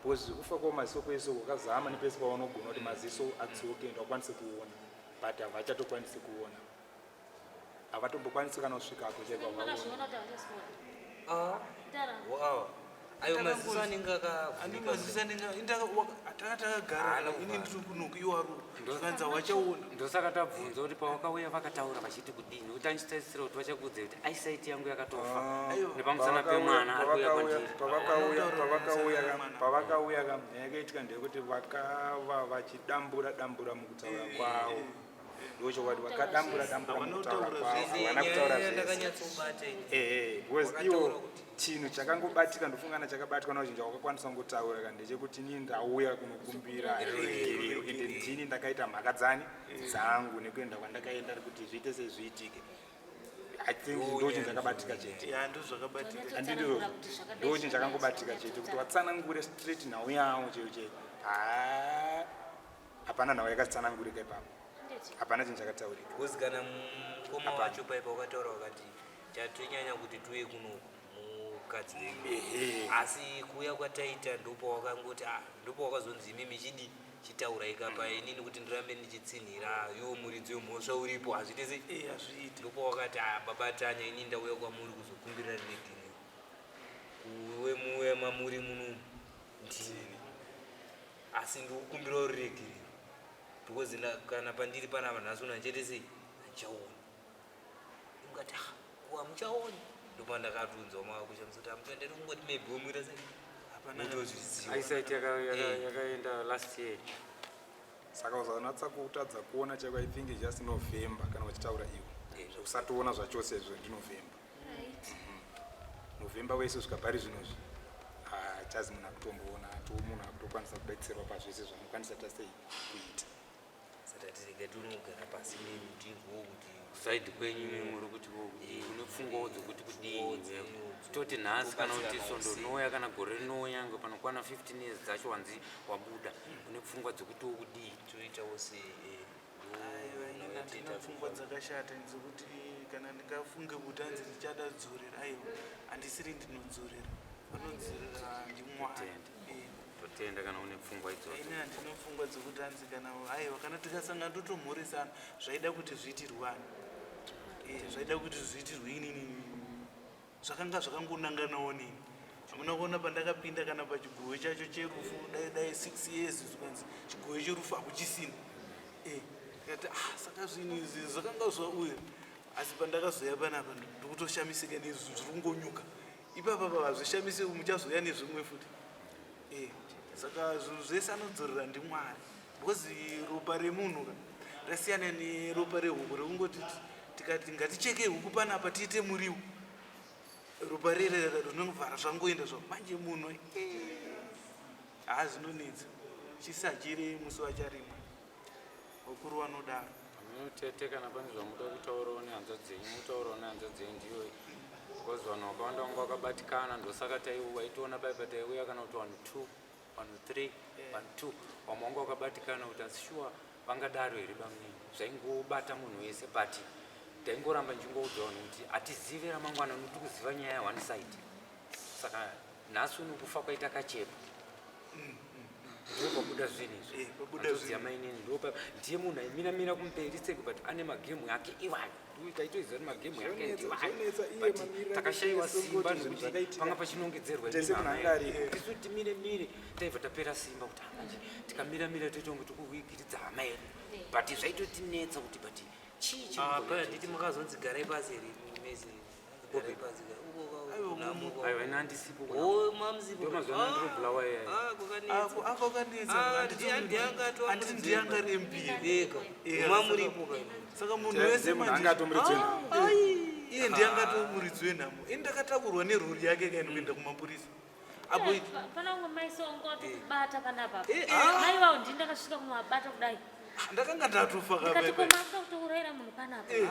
because kufa kwamaziso kwese kwakazama nepese pavanogona kuti maziso adzoke ende vakwanise kuona but havachatokwanisi kuona havatombokwanisi kana kusvikako chaiko havaoni. Makazviona kuti havachasiona. Ah, Tara. wow. Ayo maziso anenge akavhurika. Anenge maziso anenge taka takagara Haana ini kuvhara. ndiri kunoku iwo ari zvikanzi hawachaona. Ndosaka tabvunza kuti pawakauya vakataura vachiti kudini nokuti andichitarisira kuti vachakuudza kuti eyesight yangu yakatofa nepamusana pemwana ari kuuya kwandiri. Pavakauya Vanotaura pavakauya pamusana pemwana. pavakauya ka nyaya yakaitika ndeyekuti vakava vachidambura dambura mukutaura kwavo ndochokwadi vakadambura dambura Havana mukutaura kutaura kwavo zvese. havana kutaura Nyaya zvese ndakanyatsobata ini. ehe because Wakataura iwo kuti- chinhu chakangobatika ndofungana chakabatwa nacho chinhu chawakakwanisa kungotaura ka ndechekuti inini ndauya kunokumbira ruregerero ende ndini ndakaita mhaka dzani dzangu nekuenda kwandakaenda kuti zviite sezviitike. I think ndo chinhu chakabatika chete. Ya, ndozvakabatika. Handindizvozvo ndo chinhu chakangobatika chete kuti watsanangure straight nhau yawo chaiyo chaiyo haa hapana nhau yakatsanangurika ipapo hapana chinhu chakataurika. Because kana mukoma wacho paipa wakataura wakati chatonyanya kuti tuye kunoku mukadzi wenyu. Ehe. Asi kuuya kwataita ndopawakangoti ah ndopawakazonzi imimi chidi chitaurai kapa inini kuti ndirambe ndichitsinhira iwo muridzi wemhosva uripo hazviite sei. Eh, hazviiti. Ndopawakati ah baba Tanya ini ndauya kwamuri kuzokumbira ruregerero. Kuwe muwe mamuri munomu ndini. Asi ndikukumbira ruregerero. Because kana pandiri panapa nhasi uno handichaite sei handichaoni. Ndikati ah hamuchaoni. Ndopandakatunzwa makakushamisa kuti hamuchaoni ndiri kungoti maybe womuita sei. Hapana. Motozviziva. Eyesight yakaenda last year. Saka uzanatsa kutadza kuona chaiko I think it's just November kana vachitaura iwo zvekusatoona zvachose izvo ndiNovember. November wese kusvika pari zvinozvi hachazi munhu akutomboona to munhu akutokwanisa kubetserwa pazvese zvaanokwanisa tasei kuita. Saka tirege tinogara pasi nemi tinzwewo kuti Side kwenyu imi muri kuti une pfungwawo dzekuti kudii toti nhasi kana kuti svondo rinouya kana gore rinouya nge panokwana 15 years dzacho wanzi wabuda une pfungwa dzekuti wokudii. Toitawo sei Aiwa, inini handina pfungwa dzakashata dzekuti kana ndingafunge kuti hanzi ndichada dzorera aiwa handisiri ndinodzorera vanodzorera ndiMwari. Totenda. Eh. Totenda kana une pfungwa idzodzo. Ini handina pfungwa dzekuti hanzi kana aiwa kana tikasangana totomhoresana zvaida kuti zviitirwane. Eh, zvaida kuti zviitirwe inini zvakanga zvakangonanganawo neni. Hamuna kuona pandakapinda kana pachiguwe chacho cherufu dai dai 6 years zvikanzi chiguwe cherufu hakuchisina. Eh, ndikati ah saka zvinhu izvi zvakanga zvauya asi pandakazoya panapa ndikutoshamisika nezvinhu zviri kungonyuka ipapa pa hazvishamisi muchazoya nezvimwe futi. Eh, saka zvinhu zvese anodzorera ndiMwari because ropa remunhu ka rasiyana neropa rehuku rekungoti tikati ngaticheke huku panapa tiite muriwo ropa rere rinovhara zvangoenda zvavo manje munhu haa zvinonetsa chisachire musi wacharimwa vakuru vanodaro. Tete kana pane zvamuda kutaurawo nehanzvadzi dzenyu mutaurawo nehanzvadzi dzenyu ndiyo because vanhu vakawanda vanga vakabatikana ndosaka vaitiona pai pataiuya kana kuti vanhu two. Vanhu 3, vanhu 2, vamwe vanga vakabatikana kuti asi shuwa vangadaro here bamunini. Zvaingobata munhu wese but ndaingoramba ndichingoudza vanhu kuti hatizive ramangwana nokuti kuziva nyaya one side. Saka nhasi uno kufa kwaita kachepa. Ndipo pabuda zvinhu izvi. Eh, pabuda Hanzvadzi zvinhu. yamainini ndopa ndiye munhu aimira mira kumberi seko but ane magemu ake iwayo. Taitoziva kuti magemu ake Zvonetsa- ndiwayo. zvonetsa iye But mamiriro takashaiwa ake simba songoti zvinhu nekuti zvakaitika. panga pachinongedzerwa Tese inini munhu hama anga yedu. aripo. Isu timire mire taibva tapera simba kuti ah, manje tikamira mira toita kunge tikuigiridza hama yedu. But zvaitotinetsa kuti but chii chiri Ah, kuona paya chii? nditi makazonzi garai pasi here mese garai pasi uko Aiwa, ini handisipo kuna- Oh, mamusipo. Ndo mazuva ano ndiri kubulawa yaya. Ah, kwakanetsa. Ako akanetsa. Ah, Handiti ndiye anga ari MP. Eka. Eh, Mamuripo kana. Saka munhu Ndiye wese munhu manje- anga atomuridzi wenhamo. Ah, Iye ndiye anga atomuridzi wenhamo. Ini ndakatakurwa nerori yake kaenda kuenda kumapurisa. Apo Pana umwe mai songo kubata panapa. Eh, ah. Mai vavo ndini ndakasvika kumabata kudai. ndakanga ndatofa Ndikati kababa. ko makuda kutourayira munhu panapa. Eh,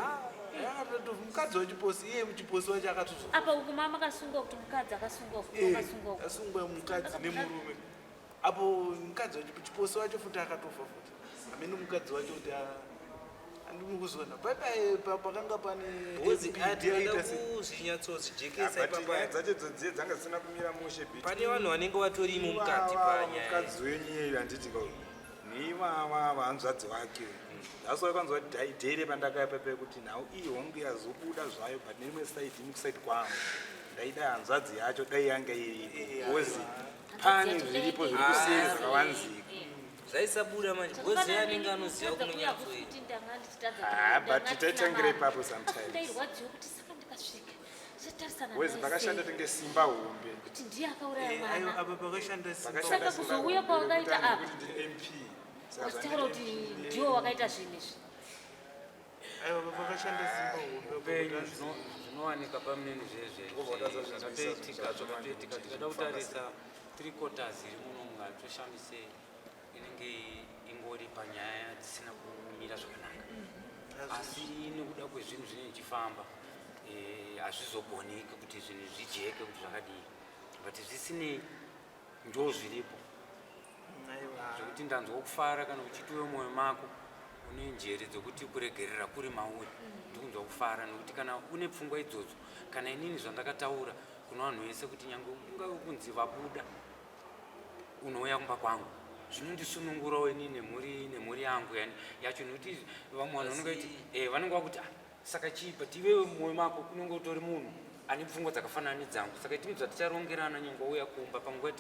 akatofa mukadzi wachiposi iye muchiposi wacho akatozofa. Apa uku mama akasungwa kuti mukadzi akasungwa uku Eh, akasungwa uku. asungwa mukadzi nemurume. Apo mukadzi wacho chiposi wacho futi akatofa futi. Hameno mukadzi wacho kuti handimi kuzona. Paipai pakanga pane Because MP ndiye aiita sei? kuzvinyatsozvijekesa But ipapa nyaya dzacho dzodziye dzanga dzisina kumira mushe bit. Pane vanhu vanenge vatorimo mukati Ivava panyaya. mukadzi wenyu iyeyu handiti ka neivava vahanzvadzi vake that's why kwanzwa dhere pandakaya pepe kuti nhau iyi hongu yazobuda zvayo but nerimwe side ini kusaidi kwangu ndaida hanzvadzi yacho dai yanga iripo because pane zviripo zviri kuseri zvakavanzika Zvaisabuda manje because iye anenge anoziva kunonyatsoita. Kuti ndanga ndichitadza Ah, kuenda, but ndanga ndisina taitangira mari. ipapo Asi sometimes. ndairwadziwa kuti saka ndikasvika ndichatarisana Because naye pakashanda sei. tenge simba hombe Kuti ndiye akauraya Eh, aiwa, mwana. apa pakashanda simba. Saka kuzouya kwawakaita apa kuti ndiri MP Saka wachitaura kuti ndiwo wakaita zvinhu izvi. Aiwa, apa pakashanda simba hombe. Upenyu zvinowanika pamuneni zvezve Wobva watadza kuzvinzwisisa zvakatoitika zvinhu zvacho manje zvakatoitika kuti tikada zvinofamba kutarisa three quarters iri muno mungatoshamise inenge ingori panyaya dzisina kumira zvakanaka asi nekuda kwezvinhu zvinenge zvichifamba hazvizoboneki kuti zvinhu zvijeke kuti zvakadii but zvisinei ndo zviripo zvekuti ndanzwa kufara kana uchiti we mwoyo mako une njere dzekuti kuregerera kuri mauri ndikunzwa kufara nekuti kana une pfungwa idzodzo kana inini zvandakataura kuna vanhu vese kuti nyange ungave kunzi vabuda unouya kumba kwangu zvinondisunungurawo inini nemhuri yangu yani yacho nekuti vamwe vanhu vanenge vachiti vanenge vakuti ah, saka chii but iwewe mumwoyo mako unenge utori munhu ane pfungwa dzakafanana nedzangu saka tini zvaticharongerana nyange wauya kumba panguva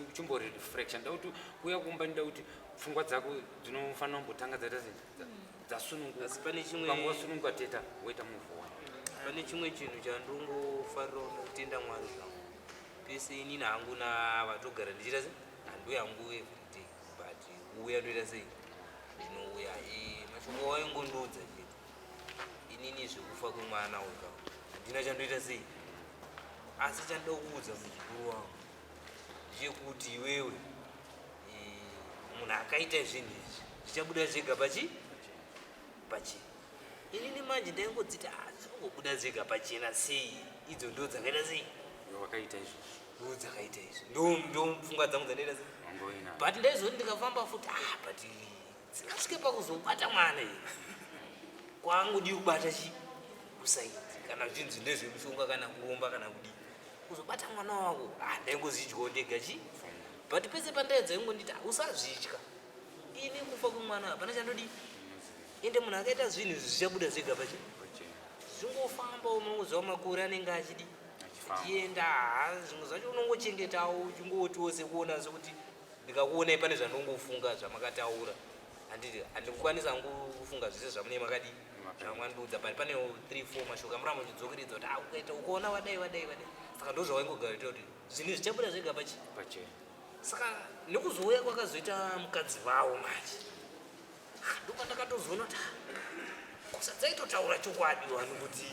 uchimboreflection nda kuti kuuya kumba ndida kuti pfungwa dzako dzinofanira kumbotanga dzaita sei dzasununguka Asi pane chimwe- panguva wasununguka teta woita move on Pane chimwe chinhu chandongofarirawo nekutenda Mwari zvangu. Pese inini hangu navatogara ndichiita sei handiuyi hangu everyday but kuuya ndoita sei ndinouya. Mashoko waingondiudza chete inini zvekufa kwemwana uyu ka handina chandoita sei asi chandoda kuudza muzukuru wangu ndechekuti iwewe munhu akaita zvinhu izvi zvichabuda zvega pachi pachena. Inini manje ndaingodziti ah, zvinongobuda zvega pachena sei idzo ndo dzakaita sei Iwe wakaita izvozvo ndo dzakaita izvi ndo pfungwa dzangu dzandaita sei wangoina but ndaizoti ndikafamba futi ah but dzingasvike pakuzobata mwana here kwangodi kubata chi kusaidi kana zvinzi ndezvemushonga kana kuromba kana kudii kuzobata mwana wako ah ndaingozvidyawo ndega chi but pese pandaedza ingonditi ah, usazvidya ini kufa kwemwana hapana chandodii ende munhu akaita zvinhu izvi zvichabuda zvega pachi zvingofamba unongoziva makore anenge achidi achienda ha zvimwe zvacho unongochengetawo uchingotiwo sekuona sekuti ndikakuonai pane zvandongofunga zvamakataura handiti handikukwanisa hangu kufunga zvese zvamunee makadii zvamandiudza but pane 3 4 mashoko amuramba uchidzokeredza kuti ah ukaita ukaona wadai wadai wadai saka ndo zvawaingogara uchiita kuti zvinhu zvichabuda zvega pachi pachena saka nekuzouya kwakazoita mukadzi vawo manje ndopandakatozoona kuti ah, kusadzaitotaura chokwadi vanhu kuti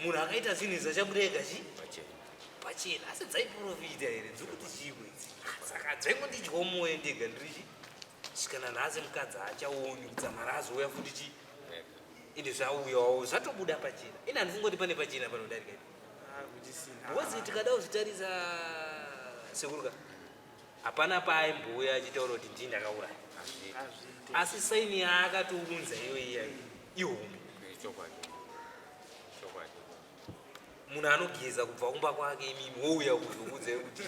munhu akaita zvinhu izvi achabuda ega chi pachena pachena asi dzaiprofita here dzikuti chikwe idzi saka dzaingondidyawo mwoyo ndega ndiri chi svikana nhasi mukadzi haachaoni kudzamara azouya futi chi ende zvauyawo zvatobuda pachena ine handifungoti pane pachena panodarika ipi Ah, kuchisina. because tikada kuzvitarisa sekuruka Hapana paaimbouya achitaura kuti ndini ndakauraya. Asi saini yaakatounza iyo iya ihombe. Chokwadi. Chokwadi. Munhu anogeza kubva kumba kwake imimi wouya kuzokuudzai kuti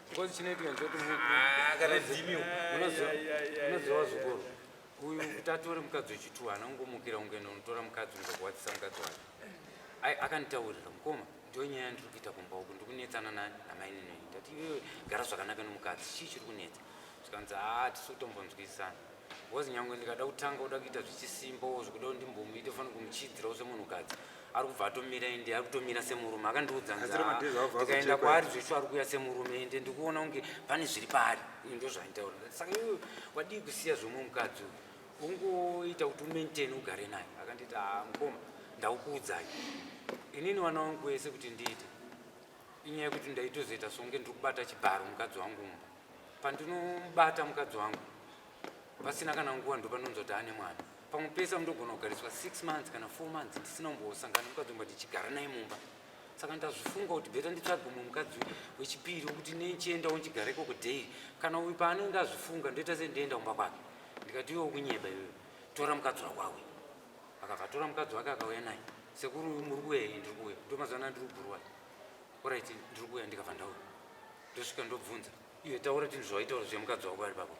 Because chinoitika ndechekuti Ah, kana ndimiwo. Unoziva zvikoro. Uyu kuti atore mukadzi wechituwa haana kungomukira ungoenda unotora mukadzi ungokuwadzisa mukadzi wake. Ai akanditaurira mukoma ndiyo nyaya yandiri kuita kumba uku ndiri kunetsana namainini wenyu. Ndati iwewe gara zvakanaka nomukadzi chii chiri kunetsa. Zvikanzi haa tisi kutombonzwisisana. Because nyangwe ndikada kutanga kuda kuita zvichisimbawo zvekuda kuti ndimbomuite fanira kumuchidzirawo semunhukadzi ari kubva atomira ende ari kutomira semurume akandiudza nzi Asi Ramadhezi "Ah, abva ndikaenda azochekwa kwaari zveshu ari kuuya semurume ende ndikuona kunge pane zviri paari Ini ndozvainditaura saka iwe wadii kusiya zvomwe mukadzi uyu ungoita kuti umaintain ugare naye akanditi haa mukoma ndakukuudzai inini wana wangu wese kuti ndiite inyaya yekuti ndaitozoita songe ndiri kubata chibharo mukadzi wangu mumba pandinomubata mukadzi wangu pasina kana nguva ndopanonzwa kuti ane mwana pamwe pese ndogona kugariswa 6 months kana 4 months ndisina kumbosangana nemukadzi wangu ndichigara naye mumba saka ndazvifunga kuti better nditsvage mumwe mukadzi wechipiri wekuti nechiendawo nchigara ikoko daily kana uyu paanenge azvifunga ndoita sendienda kumba kwake ndikati iwe ukunyeba iwewe tora mukadzi wako auye akabva atora mukadzi wake akauya naye sekuru uyu muri kuuya here ndiri kuuya ndo mazuva anaya ndiri kubhuruwa alright ndiri kuuya ndikabva ndauya ndosvika ndobvunza iwe taura tinhu zvawaitaura zvemukadzi wako ari papo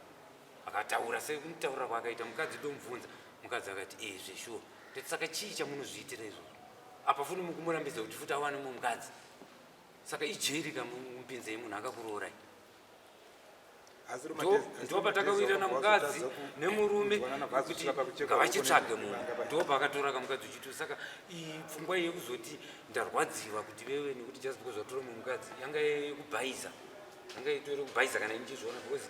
akataura sekumutaurira kwaakaita mukadzi ndomubvunza mukadzi akati ee zveshuwa ndati saka chii chamunozviitira izvozvo apa futi mukumurambidza kuti futi awane mumwe mukadzi saka ijeri kamupinzei munhu akakuroorai Asi ndo patakawirirana mukadzi nemurume kuti ngavachitsvage munhu ndo paakatora kamukadzi uchitu saka iyi pfungwa iyi yekuzoti ndarwadziwa kuti vewe nekuti just because watora mumwe mukadzi yanga yekubhaiza yanga itori kubhaiza kana ndichizviona because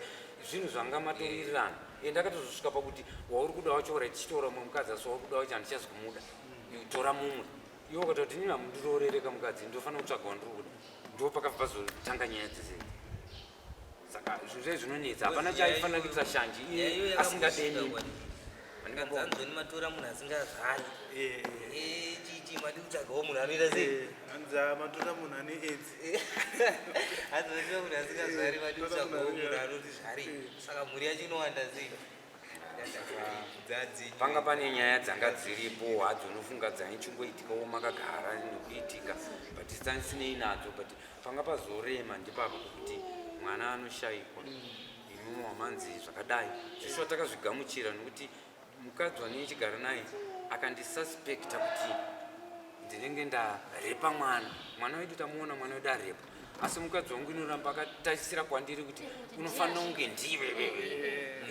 zvinhu zvanga matowirirana ende akatozosvika pakuti wauri kuda wacho orit chitora mumwe mukadzi asi wauri kuda wacho handichazi kumuda tora mumwe iwe ukati kuti inini hamundiroorere kamukadzi ndofanira kutsvaga wandiri kuda ndo pakabva pazotanga nyaya dzese saka zvinhu zvai zvinonetsa hapana chaaifanira kuitira shanje iye asingadeni Anzoni matora munhu asingazvari chichi madi kutsvagawo munhu anoita sei Hanzi matora munhu ane aids. Hanzi matora munhu asingazvari madi kutsvagawo munhu anoti zvari saka mhuri yacho inowanda sei panga pane nyaya dzanga dziripo hadzo unofunga dzaichingoitikawo makagara nekuitika but tsansinei nadzo but panga pazorema ndipapa pokuti mwana anoshayikwa imimi wamanzi zvakadai zveshuwa takazvigamuchira nekuti mukadzi waneichigara naye akandisuspecta kuti ndinenge ndarepa mwana mwana wedu tamuona mwana wedu arepa asi mukadzi wangu inoramba akatarisira kwandiri kuti unofanira kunge ndiwe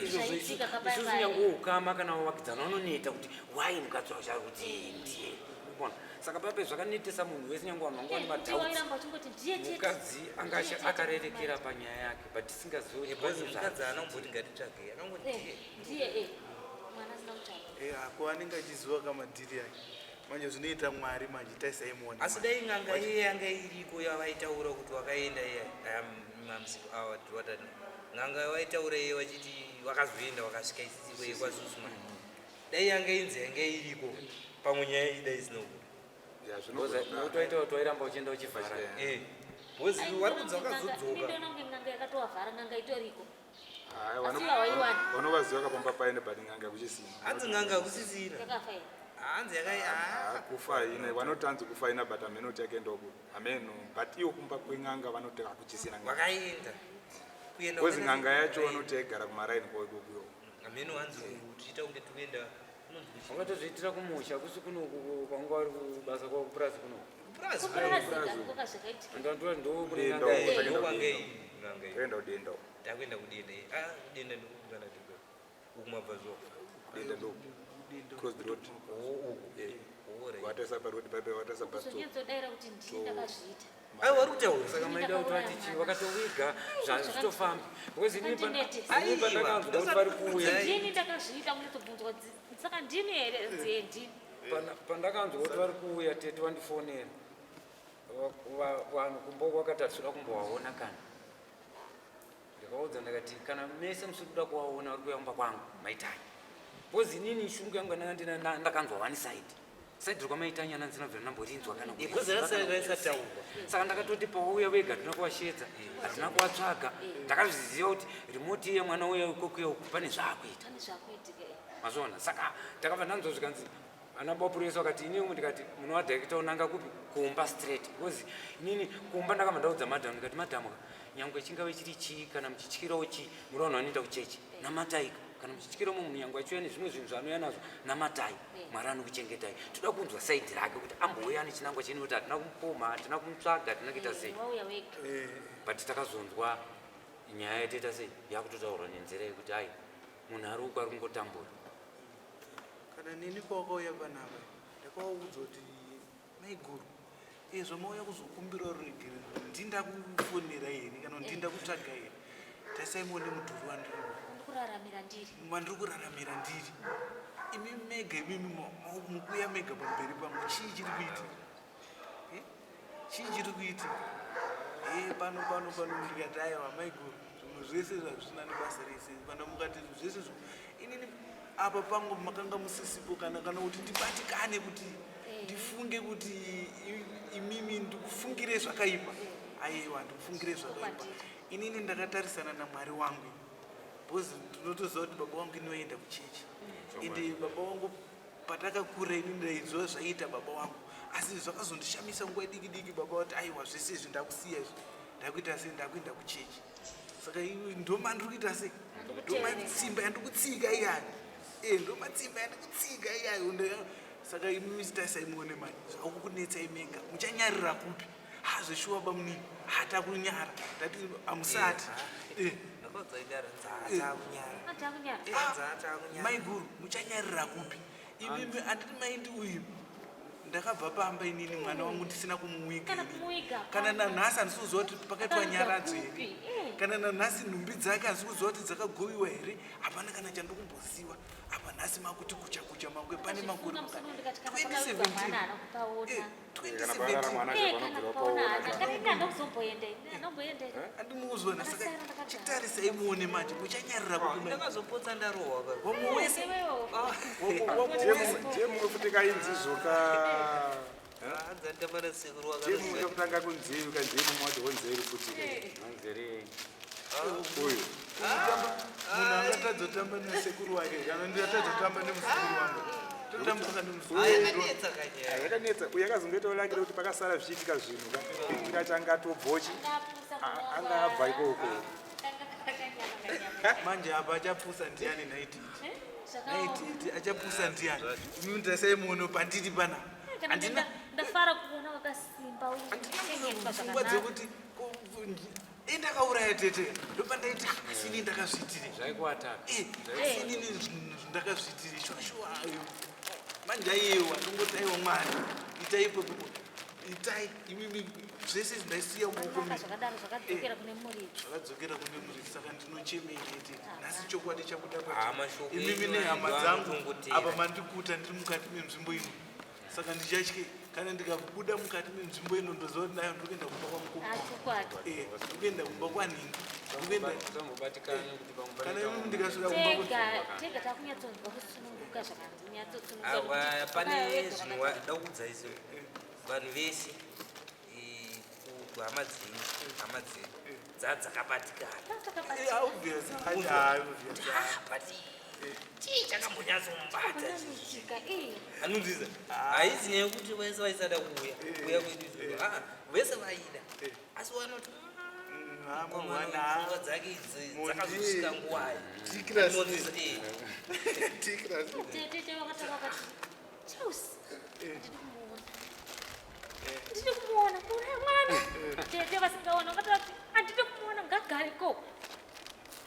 izvozvo isusu nyange ukama kana wavakidzana unoneta kuti wai mukadzi wacho ari kuti ndiye Unoona? saka pape zvakanetesa munhu wese nyange vanhu vanga vane madoubts wairamba uchingoti ndiye chete mukadzi anga akarerekera panyaya yake but tisingazivi kuti Because pane mukadzi zvaari haana kumboti ngatitsvagei akangoti Eh, ndiye ndiye eh mwana asina kutsvaga Ako anenge achiziva kamadhiri ake manje zvinoita mwari manje taisaimuona asi dai n'anga iye yanga iriko yavaitaura kuti wakaenda iye mamusiku awa watani n'anga yavaitaura iye vachiti wakazoenda wakasvika isisiko iye kwasusu manje dai yanga inzi yanga iriko pamwe nyaya iyi dai isina kubuda Nekuti waita kuti wairamba uchienda uchivhara because vari kunzi wakazodzoka Ndinoona kunge n'anga yakatovavhara n'anga itoriko Asi hawaiwani. vanovaziva kapamba paine but n'anga kuchisina hanzi n'anga hakusisina yakafa here hanzi yakai kufa haina vanoti hanzi kufa haina but hameno kuti yakaenda uku hameno but iwo kumba kwen'anga vanoti hakuchisina n'anga. wakaenda kuenda Because wakaenda n'anga yacho wakaenda. vanoti yaigara kumaraini kwawo ikokuyo hameno hanzi tichiita kunge tikuenda Ungatozviitira kumusha kusi kunoku kwanga uri kubasa kwako kupurazi kunoku kupurazi kupurazi ndiko zvakaitika Ndandura ndo kune Denda n'anga uko, iyi. takaenda Ndokwange kudenda. iyi n'anga iyi. Takaenda kudenda uko. takuenda kudenda iyi ah kudenda ndikukana tiko uku mabva zuva Kudenda ndo cross the road wataisa paroad paipai wataisa bus stop kuzonyatsodaira kuti ndini ndakazviita aiwa vari kutaura Saka maida kuti vati chii vakatoviga zvazvitofamba because inini Andinetesa. inini pandakanzwa kuti vari kuuya ndini ndakazviita kunyatsobvunzwa saka ndini here nziye ndini Pandakanzwa kuti vari kuuya tete wandifonera vanhu kumba kwakati hatitoda kumbovaona kana ndikaudza ndikati kana mese musiri kuda kuvaona vari kuuya kumba kwangu maitai because inini shungu yangu yandanga ndina ndakanzwa one side. Side rekwamaita nyana ndinobvira ndamborinzwa kana Eh, because raisataurwa. Saka ndakatoti pawauya wega hatina kuvashedza, hatina kuvatsvaga. Ndakazviziva kuti remote yemwana uya ikokuya uku pane zvaakuita. Pane zvakuitika. Mazviona? Saka ndakabva ndanzwa zvikanzi ana bapurisa vakati inini ndikati munovadhakita unanga kupi kumba straight because inini kumba ndakabva ndaudza madhamu ndikati madhamu ka nyangwe chingave chiri chii kana muchityirawo chii muri vanhu vanoenda kuchechi namataika kana muchityira mumwe munhu nyangwe achiuya nezvimwe zvinhu zvaanouya nazvo namatai mwari anokuchengetai toda kunzwa saidi rake kuti ambouya nechinangwa cheni kuti hatina kumupomha hatina kumutsvaga hatina kuita sei but takazonzwa nyaya yatoita sei yakutotaurwa nenzira yekuti ai munhu ari uko ari kungotambura Kana neni pawakauya panapa ndakavaudza kuti maiguru izvo mauya kuzokumbira ruregerero ndindakufonera here kana kuti ndindakutsvaga here tarisai muone mudhuri wandiri kuraramira ndiri wandiri kuraramira ndiri imi mega imimi mukuuya mega pamberi pangu chii chiri kuitika eh? Chii chiri kuitika e pano pano pano ndikati aiwa maiguru zvinhu zvese zvazvisina nebasa rese kana mukati zvese inini apa pangu makanga musisipo kana kana kuti ndibatikane kuti ndifunge kuti imimi ndikufungire zvakaipa aiwa ndikufungire zvakaipa inini ndakatarisana namwari wangu because ndinotoziva kuti baba wangu inoenda kuchechi ende baba wangu patakakura ini ndaiziva zvaiita baba wangu asi zvakazondishamisa nguva diki diki baba vati aiwa zvese izvi ndakusiya izvi ndakuita sei ndakuenda kuchechi saka ndomandiri kuita sei ndomatsimba yandikutsika iyayo e ndomatsimba yandikutsika iyayo saka imi tarisai muone mani zvakukunetsai mega muchanyarira kupi ha zveshuwa bamunini hatakunyara ndati hamusati maiguru muchanyarira kupi imimi anditi maindi uyu ndakabva pamba inini mwana wangu ndisina kumuwiga kana nanhasi handisi kuziva kuti pakaitwa nyaradzo here kana nanhasi nhumbi dzake handisi kuziva kuti dzakagoviwa here hapana kana chandikumboziva apa nhasi makuti kucha kucha mangwe pane makore 2017 saka chitarisai muone manje muchanyarira ndakazopotsa ndarohwa wamwe wese ndiye mumwe futi kainzi zvoka anzanditamba nasekuru ndiye mumwe kutanga kunzeri kanzeri mumwe wati honzeri futi honzeri uyu munhu angatadzotamba nesekuru wake kana ndingatadzotamba nemuzukuru wangu totambaka nemuzukuru yakanetsa uyu akazongoitawo lakira kuti pakasara zvichiitika zvinhu ka tingachangatobvochi anga abva ikoko manje apa achapusa ndiani naititi naititi achapusa ndiani imi tasai muono pandiri pana handina ndafara kuona wakasimba uchichengetwa pfungwa zvakanaka dzekuti indakauraya tete ndopandaiti asini ndakazviitire zvaikuataka asinini ndakazviitire shuwa ayo manje aiyewa ndongoti aiwa mwari itai pepo itai imimi zvese ndaisiya mumaoko Zvakanaka zvakadaro zvakadzokera kune muridzi zvakadzokera kune muridzi saka ndinochemei tete nhasi chokwadi chabuda Ah, mashoko imimi enyu nehama ayo dzangu anotongotera. apa mandikuta ndiri mukati menzvimbo ino saka ndichatye kana ndikabuda mukati menzvimbo ino ndoziva kuti nayo ndikuenda kumba kwamukoma chokwadi ndikuenda kumba kwanhingi ndikuenda sambobatikana kuti pamwe kana imimi ndikasvika kumba tega tega takunyatsonzwa kusununguka zvakanyatsotsununguka Awa, pane zvinhu da kuudza izvo vanhu vese kuhama dzenyu hama dzenyu dzadzakabatikana obvious but chii chakambonyatsombata Tika anonzwisa haizi nyaya yekuti vese vaisada kuuya kuuya kwedu izvozvo aa vese vaida asi vanoti pfungwa dzake idzi dzakazosvika nguwai Anonzwisa, eh. tete vakataura vakati Charles ndidi kumuona ndidi kumuona kuuraya mwana tete vasingaona vakataura kuti handidi kumuona ngagare ikoko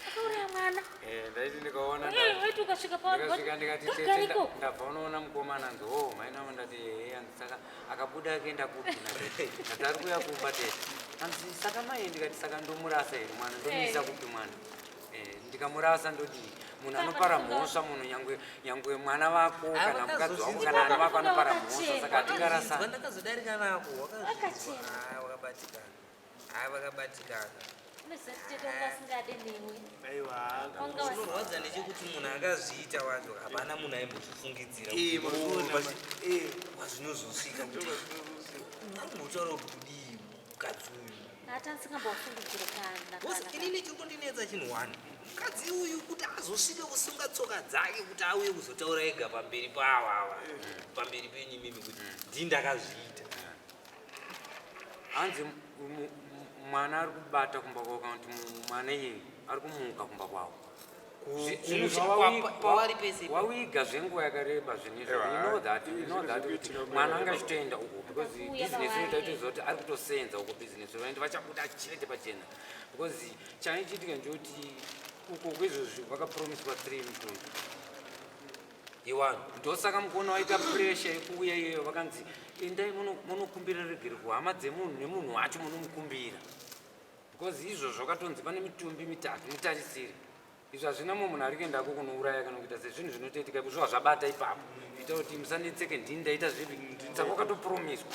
akauraya mwana ndaiti ndikaona waiti ukasvika ndikasvika ndikati tete ngagare ikoko ndabva unoona mukomana anzi o mainamo ndati ehe anzi saka akabuda akaenda kupi natete ndati ari kuuya kumba tete anzi saka mai ndikati saka ndomurasa here mwana ndomuisa kupi mwana ndikamurasa ndodii munhu anopara mhosva munhu nyangwe nyangwe mwana wako kana mukadzi wako kana ana vako anopara mhosva saka hatingarasani ndakazodarika nako Wakachena. wakabatikana hai vakabatikana unoziva kuti tete wanga asingade newe aiwa Wanga wasi- chinorwadza ndechekuti munhu akazviita wacho hapana munhu aimbozvifungidzira Eh, mazuona ma- eh. Ndokwazvinozosvika kuti anombotaura kuti kudii mukadzi uyu. Hata ndisingambofungidzire kana. Because inini chiri kundinetsa chinhu one. Mukadzi uyu kuti azosvike kusunga tsoka dzake kuti auye kuzotaura ega pamberi pawava. Pamberi penyu imimi kuti ndini ndakazviita. Hanzi mwana ari kubata kumba kwavo kana kuti mwana iyeye ari kumuka kumba kwavo. Zvinhu Kwavari pese. Wawiga zvenguva yakareba zvinhu izvo. Ewa, We know that, we know zvinhu that kuti zvikuitika mwana kuya. anga achitoenda uko because Kuuya business pavari. inoita kutoziva kuti ari kutosenza uko business vaende vachabuda chete pachena because chaichiitika ndechekuti uko kwezvozvi vakapromiswa 3 mitumbi Iwani. Ndosaka mukuona waita pressure yekuuya iyoyo vakanzi endai munokumbira regere kuhama dzemunhu nemunhu wacho munomukumbira because izvozvo zvakatonzi pane mitumbi mitatu mutarisire izvo hazvina mumwe munhu ari kuendako kunouraya kana kuita sezvinhu zvinotoitika ipo zviva zvabata ipapo ita kuti musanetseke ndini ndaita zvipi saka wakatopromiswa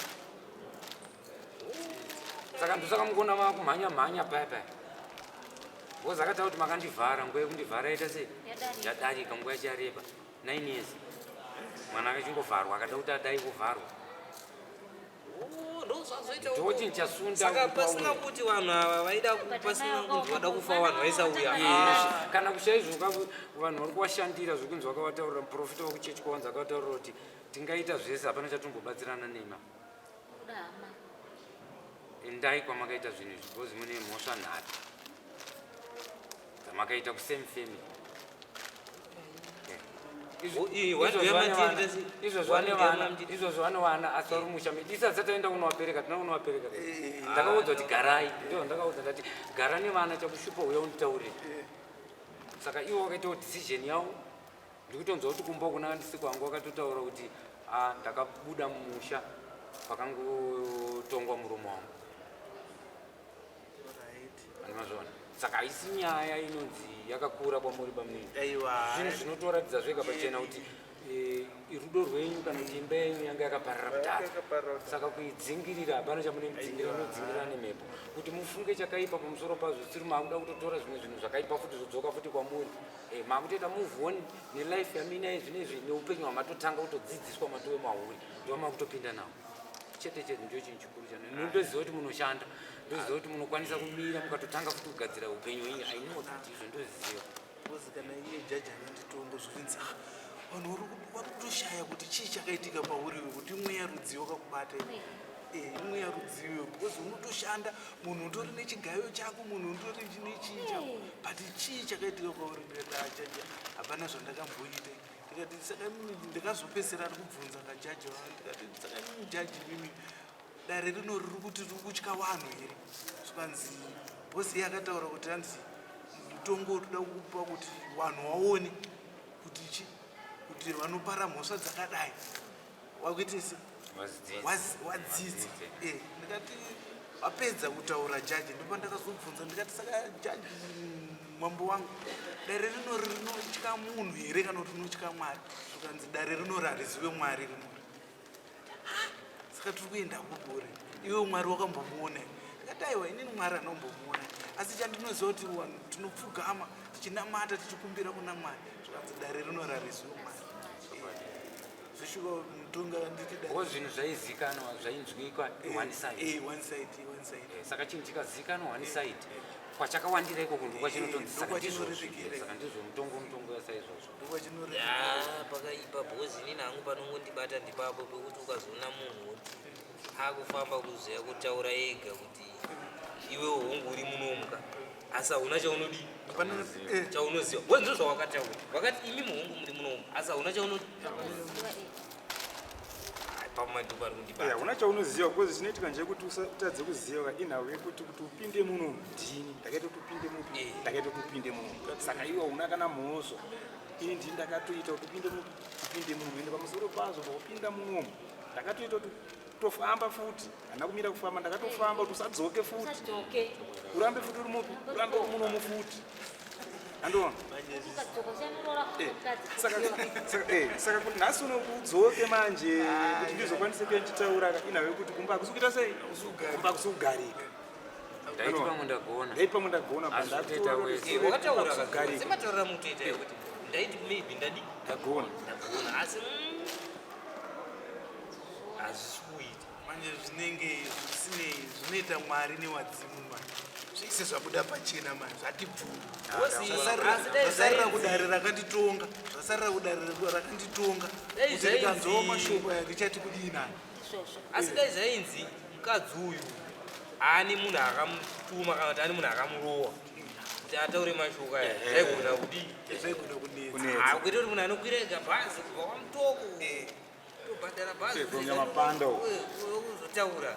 saka ndosaka mukuona vakumhanya mhanya paya paya because akataura kuti makandivhara nguva yekundivhara yaita sei yadarika nguva yacho yareba 9 years mwana akachingovharwa akada kuti adai kuvharwa ndochinhu chasunda Saka pasina kuti vanhu ava vaida pasina kunzi vada kufa vanhu vaisauya. Yes. Kana kushaizvo vanhu vari kuvashandira zvekunzi vakavataurira muprofita wekuchechi kwavanzi akavataurira kuti tingaita zvese hapana chatombobatsirana nema. Endai kwamakaita zvinhu izvi because mune mhosva nhatu dzamakaita kusame family. Izvozvo vane vana asi vari musha medu isati sataenda kunovapereka tina kunovapereka ndakaudza kuti garai ndo ndakaudza ndati gara nevana chakushupa uya unditaurire saka ivo vakaitawo decision yavo ndikutonzwa kuti kumba kuna ndisi kwangu vakatotaura kuti ah, ndakabuda mumusha pakangotongwa murume wangu Andimazviona. Saka haisi nyaya inonzi yakakura kwamuri bamunini. Zvinhu zvinotoratidza zvega pachena kuti eh, rudo rwenyu kana kuti imba yenyu yanga yakaparara kudhara. Saka kuidzingirira hapana chamunoidzingirira munodzingirira nemhepo. Kuti mufunge chakaipa pamusoro pazvo siri maakuda kutotora zvimwe zvinhu zvakaipa futi zvodzoka futi kwamuri. Eh, maakutoita move on nelife yamuinayo zvinezvi neupenyu hwamatotanga kutodzidziswa matove mahuri ndomakutopinda nawo. Chete chete ndicho chinhu chikuru chano. Ndinotoziva kuti munoshanda. Ndoziva kuti munokwanisa kumira mukatotanga futi kugadzira upenyu hwenyu. I know that izvo ndoziva. Because kana iye jaji anonditongo zvinzi ah, vanhu vari kutoshaya kuti chii chakaitika pauri iwe kuti mweya rudzii wakakubata iwe. Eh, imweya rudzii iwe because unotoshanda munhu utori nechigayo chako munhu utori nechii chako but chii chakaitika pauri ndikati ah jaji hapana zvandakamboita ndikati saka ndakazopedzisira ari kubvunza kajaji vavo ndikati saka imimi jaji imimi dare rino riri kuti riri kutya vanhu here zvikanzi bhosi iye akataura kuti hanzi mutongo utoda kupa kuti vanhu vaone kuti chi kuti vanopara mhosva dzakadai wakuite se wadzidza eh, ndikati vapedza kutaura jaji ndopa ndakazobvunza ndikati saka jaji mambo wangu dare rino rinotya munhu here kana kuti rinotya mwari zvikanzi dare rino harizive mwari rinori saka tiri kuenda kugore iwe mwari wakambomuona ndikati aiwa inini mwari anombomuona asi chandinoziva kuti vanhu tinopfugama tichinamata tichikumbira kuna mwari zvikanzi dare rinorarisiwe mwari zveshuka mutonga nditi dare zvinhu zvaizikanwa zvainzwikwa eh, one side eh, one side one side eh, saka chinhu chikazikanwa one side kwachakawandira ikoko ndokwachinotonzi saka ndizvo saka ndizvo mutongo mutongo yasaizvozvo Ah, pakaipa because inini hangu panongondibata ndipapo pekuti ukazoona munhu woti akufamba kuziva kutaura ega kuti iwe hongu uri munomuka asi hauna chaunodii eh. chaunoziva we ndizvo zvawakataura wakati imi muhongu muri munomu asi hauna chaunodii hauna chaunoziva because chinoitika ndechekuti usatadze kuziva inhau yekuti kuti upinde muno ndini ndakaita kuti upinde mupi eh. ndakaita kuti upinde muno saka iwe hauna kana mhosva ini ndini ndakatoita kuti upinde mupi upinde muno ende pamusoro pazvo paupinda munomu ndakatoita kuti tofamba futi handina kumira kufamba ndakatofamba kuti usadzoke futi urambe futi uri mupi urambe uri munomu futi andiona eh, eh, saka kuti nhasi uno udzoke manje kuti ndizokwanise kuya ndichitaura inhau yekuti kumba hakusi kuita sei kumba hakusi kugarika ndaiti pamwe ndagona ndaiti pamwe ndagona semataurira mutoita yekuti ndaiti maybe ndadi ndagona ndagona asi mm. Hazvisi kuita. Manje zvinenge zvisinei zvinoita Mwari newadzimu manje. Zvese zvabuda pachena manje zvati bvuu. Zvasarira kudare rakanditonga. Zvasarira kudare rakanditonga. Kuti rikanzwawo mashoko aya richati kudii nani. Asi dai zvainzi mukadzi uyu ani munhu akamutuma kana kuti ani munhu akamurowa kuti ataure mashoko aya zvaigona kudii? Zvaigona kunetsa. Ah, kuita kuti munhu anokwira ega bhazi kubva kwamutoko tobhadhara bhazi Nyamapanda uko. uzotaura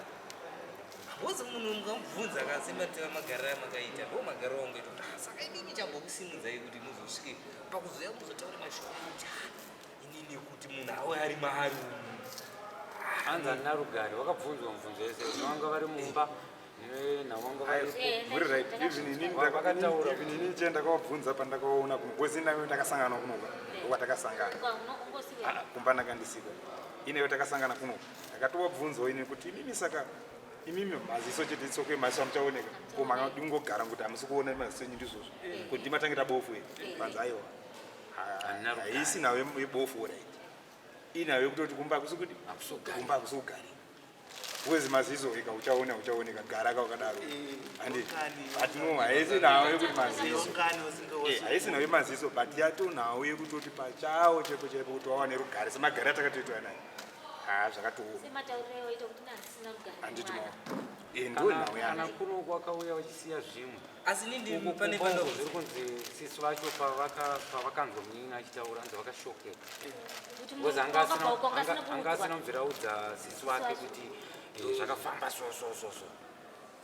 hozi munhu mukamubvunza kasematira magariro amakaita ndo magariro angu ito ah, saka inini chambokusimudzai kuti muzosvike pakuzoya muzotaura mashoko ekuti ah, inini kuti munhu awe ari maari umu Hanzi handina rugare wakabvunzwa mubvunzo yese vanga vari mumba nenhau vanga Muri right even inini vakataura even inini chee ndakavabvunza pandakaona kuno because inini ndakasangana kunoka ndokwatakasangana. Ah, kumba ndakandisika ineyo takasangana kuno ndakatovabvunzawo inini kuti imimi saka imimi maziso chete tsoko emaziso amuchaoneka ko makadingogara kuti hamusi kuona maziso enyu ndizvozvo kuti ndimatange tabofu here panzi aiwa haisi nhau yebofu right inhau yekutoti kumba hakusi kudi kumba hakusi kugarika because maziso ega uchaona uchaoneka gara ka wakadaro handi but no haisi nhau yekuti maziso haisi nhau yemaziso but yatonhau yekutoti pachawo chaipo chaipo kuti wawane rugare semagare atakatoitwa naye haa zvakatooma handiti maona ndo nhau Kana yacho kuno kwakauya vachisiya zvimwe. Asi inini Uku pane kumba uko pano- zviri kunzi sisi vacho pavakanzwa munin'ina achitaura anzi vakashokeka. Because anga asina kubvira audza sisi wake kuti zvakafamba so so so so.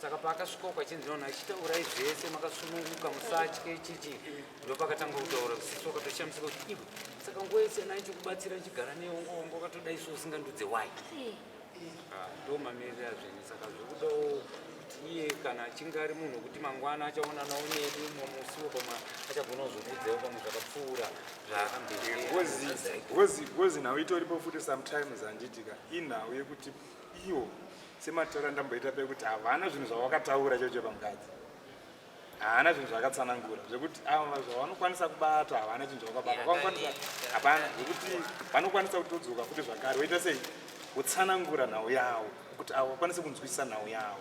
Saka paakasvika uko achinzi nona achitaurai zvese makasununguka musatye chichi ndopakatanga kutaura sisi wakatoshamisika kuti iwe saka nguva yese naichikubatsira chigara newe wanga wakatodai so usingandudze why. Ndo mamiriro azvinhu saka zvekudawo kuti iye kana achinge ari munhu wekuti mangwana achaonanawo nedu mumwe musiwo pamwe achagona kuzokudzawo pamwe zvakapfuura zvaakambezi nhau itoripo futi sometimes handitika inhau yekuti iwo semataura ndamboita pekuti havana zvinhu zvawakataura chaicho pamukadzi haana zvinhu zvakatsanangura zvekuti ava zvavanokwanisa kubata havana chinhu zvavakabata vanokwanisa hapana zvekuti vanokwanisa kutodzoka futi zvakare voita sei kutsanangura nhau yavo kuti avo vakwanise kunzwisisa nhau yavo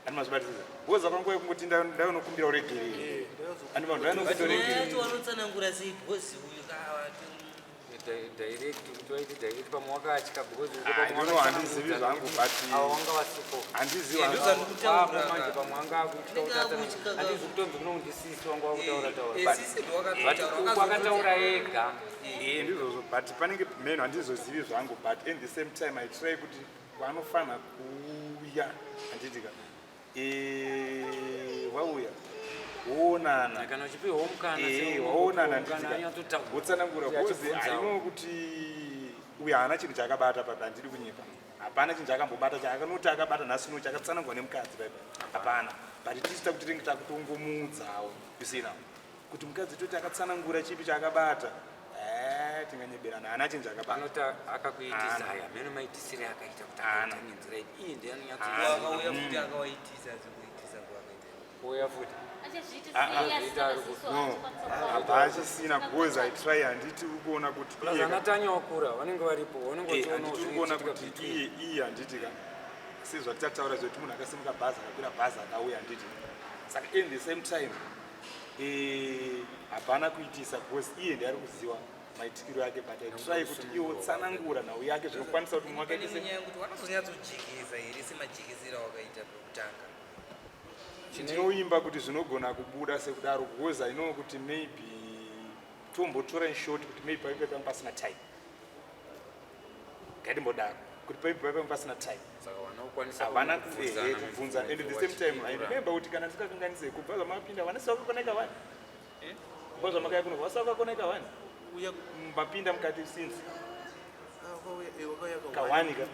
ani mazvibatisisa because akanguva yekungoti ndainokumbira uregerere ani vanhu vainokumbira uregerere vanotsanangura sei because uyu direct kuti vaite direct pamwe wakatya because I don't know, handizivi zvangu but avo vanga vasipo handizivi manje pamwe anga akutya kuti handizi kutonzi kuno ndisisi wanga wakutaura taura but uku akataura ega Eh, ndizvozvo but panenge meno handizozivi zvangu but in the same time I try kuti vanofanira kuuya handitika vauya woonana kana uchipiwawo mukana waonana handitika wotsanangura because I know kuti uyu haana chinhu chaakabata papa handidi kunyepa hapana chinhu chaakambobata chaakanoti akabata nhasi uno chakatsanangurwa nemukadzi paipa hapana but tisu takuti tinenge takutongomuudzawo you see now kuti mukadzi toti akatsanangura chipi chaakabata tinganyeberana haana chinhu chaakabata anoti akakuitisa aya meno maitisire akaita kuti Haana. akaita nenzira iyi iye ndiye akauya futi akawaitisa zvekuitisa kwaakaita kuuya futi hapachisina because I try handiti uri kuona kuti plus iye ana tanya wakura vanenge varipo vanenge Eh, handiti uri kuona vachiona kuti iye iye handiti ka sezvatitataura zvekuti munhu akasimuka bhazi akakwira bhazi akauya handiti saka in the same time hapana kuitisa because iye ndiye ari kuziva maitikiro ake but I try kuti iye wotsanangura nhau yake zvinokwanisa kuti mumwe Pane wakaite nyaya yekuti vanozonyatsojekesa here semajekesero awakaita pekutanga ndinoimba kuti zvinogona kubuda sekudaro because I know kuti maybe tombotora in short kuti maybe paipe panga pasina time ngatimbodaro kuti paipe paipe panga pasina time saka vanokwanisa havana kubvunzana and at the same time I remember kuti kana ndisikakanganise kubva zvamakapinda vanasi vakakoneka vani kubva zvamakaya kuno vasi vakakoneka vani mapinda mukati since kahwani ka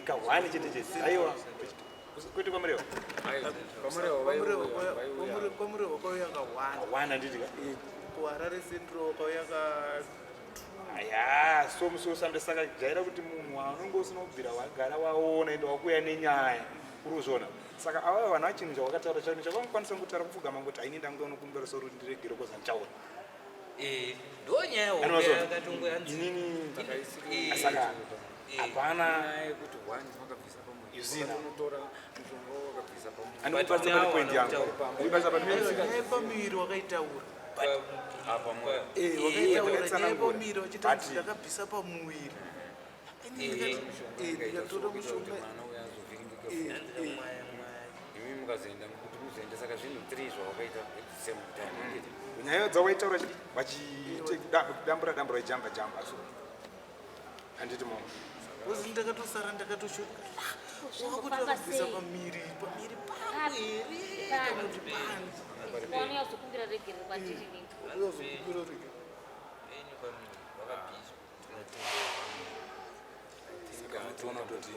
kahwani chete chete aiwa kwete kwamurewa Kwamurewa kwauya kahwani kahwani handiti ka kuharare central kwauya ka aya so musi usande saka jaira kuti munhu waunenge usina kubvira wagara waona ende wakuuya nenyaya uri kuzviona saka ava vanhu vachinhu chawakataura chinhu chavangakwanisa kutaura kupfugama ngoti aini ndanga unokumbira sori kuti ndiregere koza ndichaona ndo nyaya hombe Anozona. yakatongo yanzi inini saka Hapana. Yekuti one vakabvisa You see now. pamunotora mushonga wakabvisa pamunhu. Andikubatsa pane point yangu. Andikubatsa pane point. Nyaya yepamuviri wakaitaura. Apa mwe. Eh, wakaitaura nyaya ndakatsanangura. yepamuviri wachita kuti But- ndakabvisa pamuviri. Eh, Ndikatora mushonga. Mwana uyo azovhiringika imi mukazoenda kuti muzoenda saka zvinhu 3 zvawakaita at the same time handiti? Nyaya dzawaitaura vachidambura dambura vachijamba jamba so. Handiti mama. Kozi ndakatosara ndakatoshoka. Wakuti Zvambofamba wakabvisa sei? pamuviri, pamuviri pangu here kana kuti pani. Mwana uyazokumbira regerero kwatiri nini. Uyazokumbira regerero. Venyu pamuviri wakabviswa. Saka toona kutoti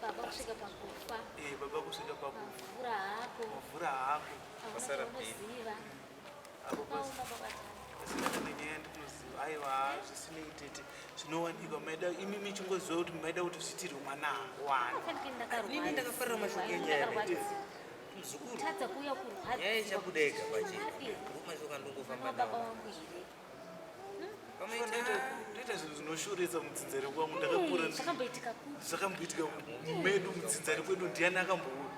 Baba kusvika pakufa. Eh, baba kusvika pakufa. Mavhura hako. Mavhura hako. Hauna chaunoziva. Apo Wakaoma baba Tanya. pasina kana nyaya ndinoziva. Aiwa, zvisinei tete. Zvinowanikwa maida imi michingoziva kuti maida kuti zviitirwe mwana wani. Inini ndakafarira mashoko enyaya Ndakarwadziwa. Muzukuru. Tadza kuuya kurwadziwa. Nyaya ichabuda yega pachena. Chokwadi. Ndo mashoko andongofamba Mwana wababa nawo. wangu here? Ndoita zvinhu zvinoshuritsa mudzinza rekwangu ndakakura. Hey, Zvakamboitika kupi? Zvakamboitika medu mudzinza rekwedu ndiani akambouya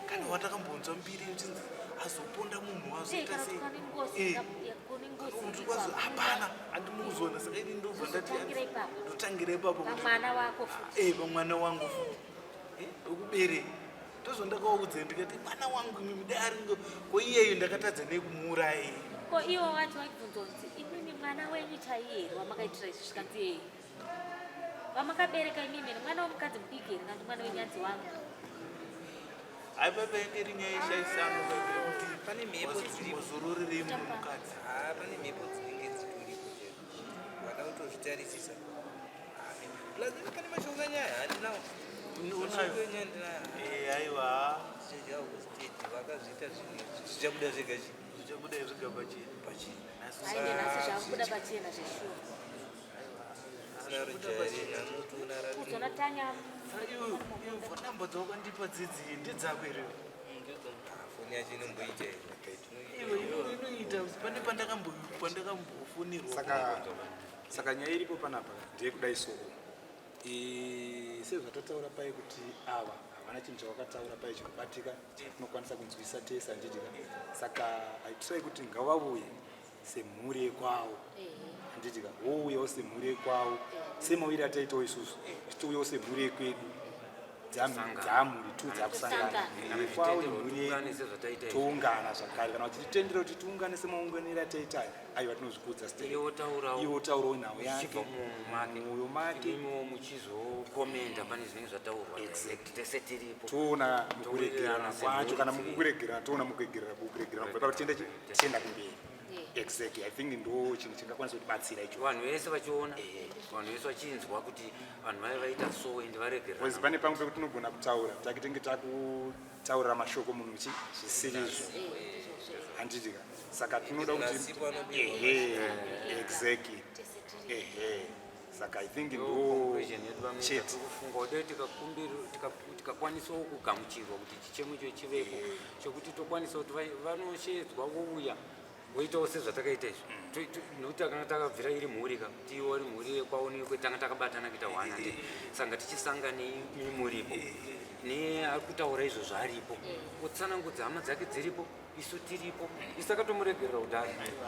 kana watakambonzwa mbiri uchinzi azoponda munhu Sei azoita kana sei. kuti kane ngozi Eh. kune ngozi Kuti iri kwazi papo. hapana handimukuzoona saka ini ndobva ndati Uzotangira ipapo. ndotangira ipapo kuti Pamwana wako futi. eh pamwana wangu futi Eh, wekubereka ndozvandakaudza ndikati mwana wangu imimi dai ari ko iyeyo ndakatadza nei kumuuraya iye. Ko iwo wacho waibvunzwa kuti imimi mwana wenyu chaiye here wamakaitira izvi zvikanzi yei? Wamakabereka imimi here mwana womukadzi mudiki here kana kuti mwana wenyanzi wangu? Hayi baba yange iri nyaya yeshaisano kuti Pane mhepo dziripo. wazororerei munhu mukadzi. Ah, pane mhepo dzinenge dzitoripo chete. Vada kutozvitarisisa. Ah, Plus pane mashoko enyaya handinawo. Unayo? Mashoko enyaya ndinayo. Eh, aiwa. Zvichadya kuzitete vakazviita zvinhu izvi. Zvichabuda zvega chi? Zvichabuda zvega pachena. Pachena. Aine nhasi zvakubuda pachena zveshuwa. Kuzoona Tanya Phone number dzawakandipa dzidzi ndedzako here? Foni yacho inomboita here? Iwe inoita pane pandakambofonirwa. Saka nyaya iripo panapa ndeyekudai so. Sezvatataura paye kuti ava havana chinhu chavakataura paye chinobatika chatinokwanisa kunzwisisa tese handiti ka. Saka haitirai kuti ngavauye semhuri yekwavo handiti ka, wouyawo semhuri yekwavo semauire ataitawo isusu tichitouyawo semhuri yekwedu dzamhuri tu dzakusangana yekwavo nemhuri yedu toungana zvakare kana vachititendera kuti tiungane semaunganiro ataita aiwa tinozvikudza Iye wotaurawo. iye wotaurawo nhau yake Zvichibva mumwoyo make. mumwoyo make Imimiwo muchizokomenda pane zvinenge zvataurwa direct tese tiripo. toona mukuregerana Towirirana kwacho kana semhuri. mukukuregerana toona mukuregerana kukuregerana kubva ipapo tienda tienda kumberi. Exactly, I think ndo chinhu chingakwanisa kutibatsira icho. Vanhu vese vachiona, vanhu vese vachinzwa kuti vanhu vaya vaita so ende varegerana. Because pane pamwe pekuti tinogona kutaura takitenge takutaurira mashoko munhu chi zvisirizvo handiti ka. Saka tinoda kuti Masipo anobikwa ehe exactly ehe saka I think ndo Conclusion yedu vamwe chete. tiri kufunga kudai tikakwanisawo kugamuchirwa kuti chichemo icho chivepo chokuti tokwanisawo kuti vanoshedzwa vouya voitawo sezvatakaita izvi. Nokuti takanga takabvira iri mhuri ka kuti iwo iri mhuri yekwawo neyekwe tanga takabatana kuita hwana handiti. Saka tichisangana muripo neari kutaura izvozvo aripo otsanangudza hama dzake dziripo isu tiripo isu takatomuregerera kudhara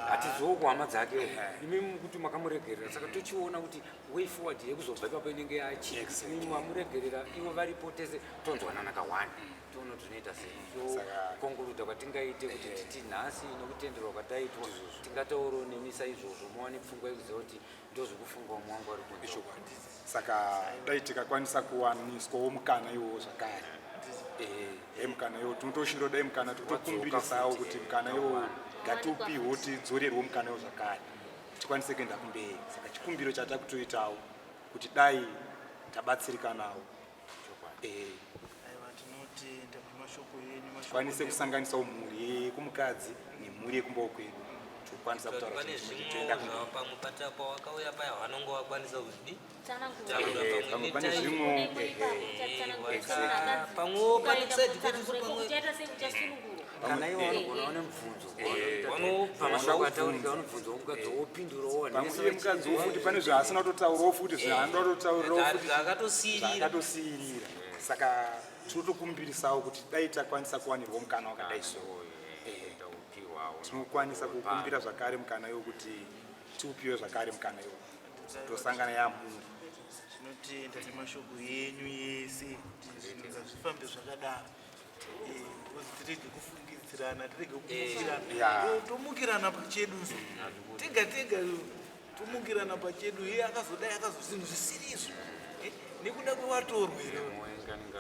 hatiziwo kuhama dzakewo imi kuti makamuregerera saka tochiona kuti way forward yekuzobva ipapo inenge yachi imi mamuregerera ivo varipo tese tonzwanana kahwani toona kuti zvinoita sei so konkuruda kwatingaite kuti titi nhasi nekutenderwa kwataitwa tingataurawo nemi saizvozvo muwane pfungwa yekuziva kuti ndozvekufunga umwe wangu ari kunze. Ichokwadi. Saka dai tikakwanisa kuwaniswawo mukana iwowo zvakare. Ehe mukana iwowo tinotoshuvira dai mukana totokumbirisawo kuti mukana iwowo ngatiupiwo tidzorerwe mukana iwowo zvakare tikwanise kuenda kumberi. Saka chikumbiro chatakutoitawo kuti dai tabatsirikanawo. Aiwa, tinotenda nemashoko enyu. Tikwanise kusanganisawo mhuri yekumukadzi nemhuri yekumbawo kwedu. Tikukwanisa kutaura Pane chinhu chimwe zvimwewo chitoenda zvava pamwe patapa wakauya paya vanonge vakwanisa kuzvidi Ehe, pamwe pane zvimwewo, ehe. Pamwewo pane kusaidi kwedu pamwe Kana ivo vanogona vane mubvunzo. Vanobva Mashoko ataurika vanobvunzawo mukadzi wopindurawo. Pamwe iye mukadzi wofuti pane zvaasina kutotaurawo futi zvaanoda kutotaurirawo futi Zvaakatosiirira. Zvaakatosiirira. Saka tinotokumbirisawo kuti dai takwanisa kuwanirwa mukana wakadai so. Ehe. Tinokwanisa kukumbira zvakare mukana iwo kuti tiupiwe zvakare mukana iwo tosangana yamhuri. Tinotenda nemashoko enyu yese kuti zvinhu ngazvifambe zvakadaro. Eh, because tirege kufungidzirana, tirege kumukirana. Yeah. Tomukirana pachedu so. Tega tega tomukirana pachedu iye akazodai akazo zvinhu zvisiri izvo. Eh, nekuda kwevatorwa here?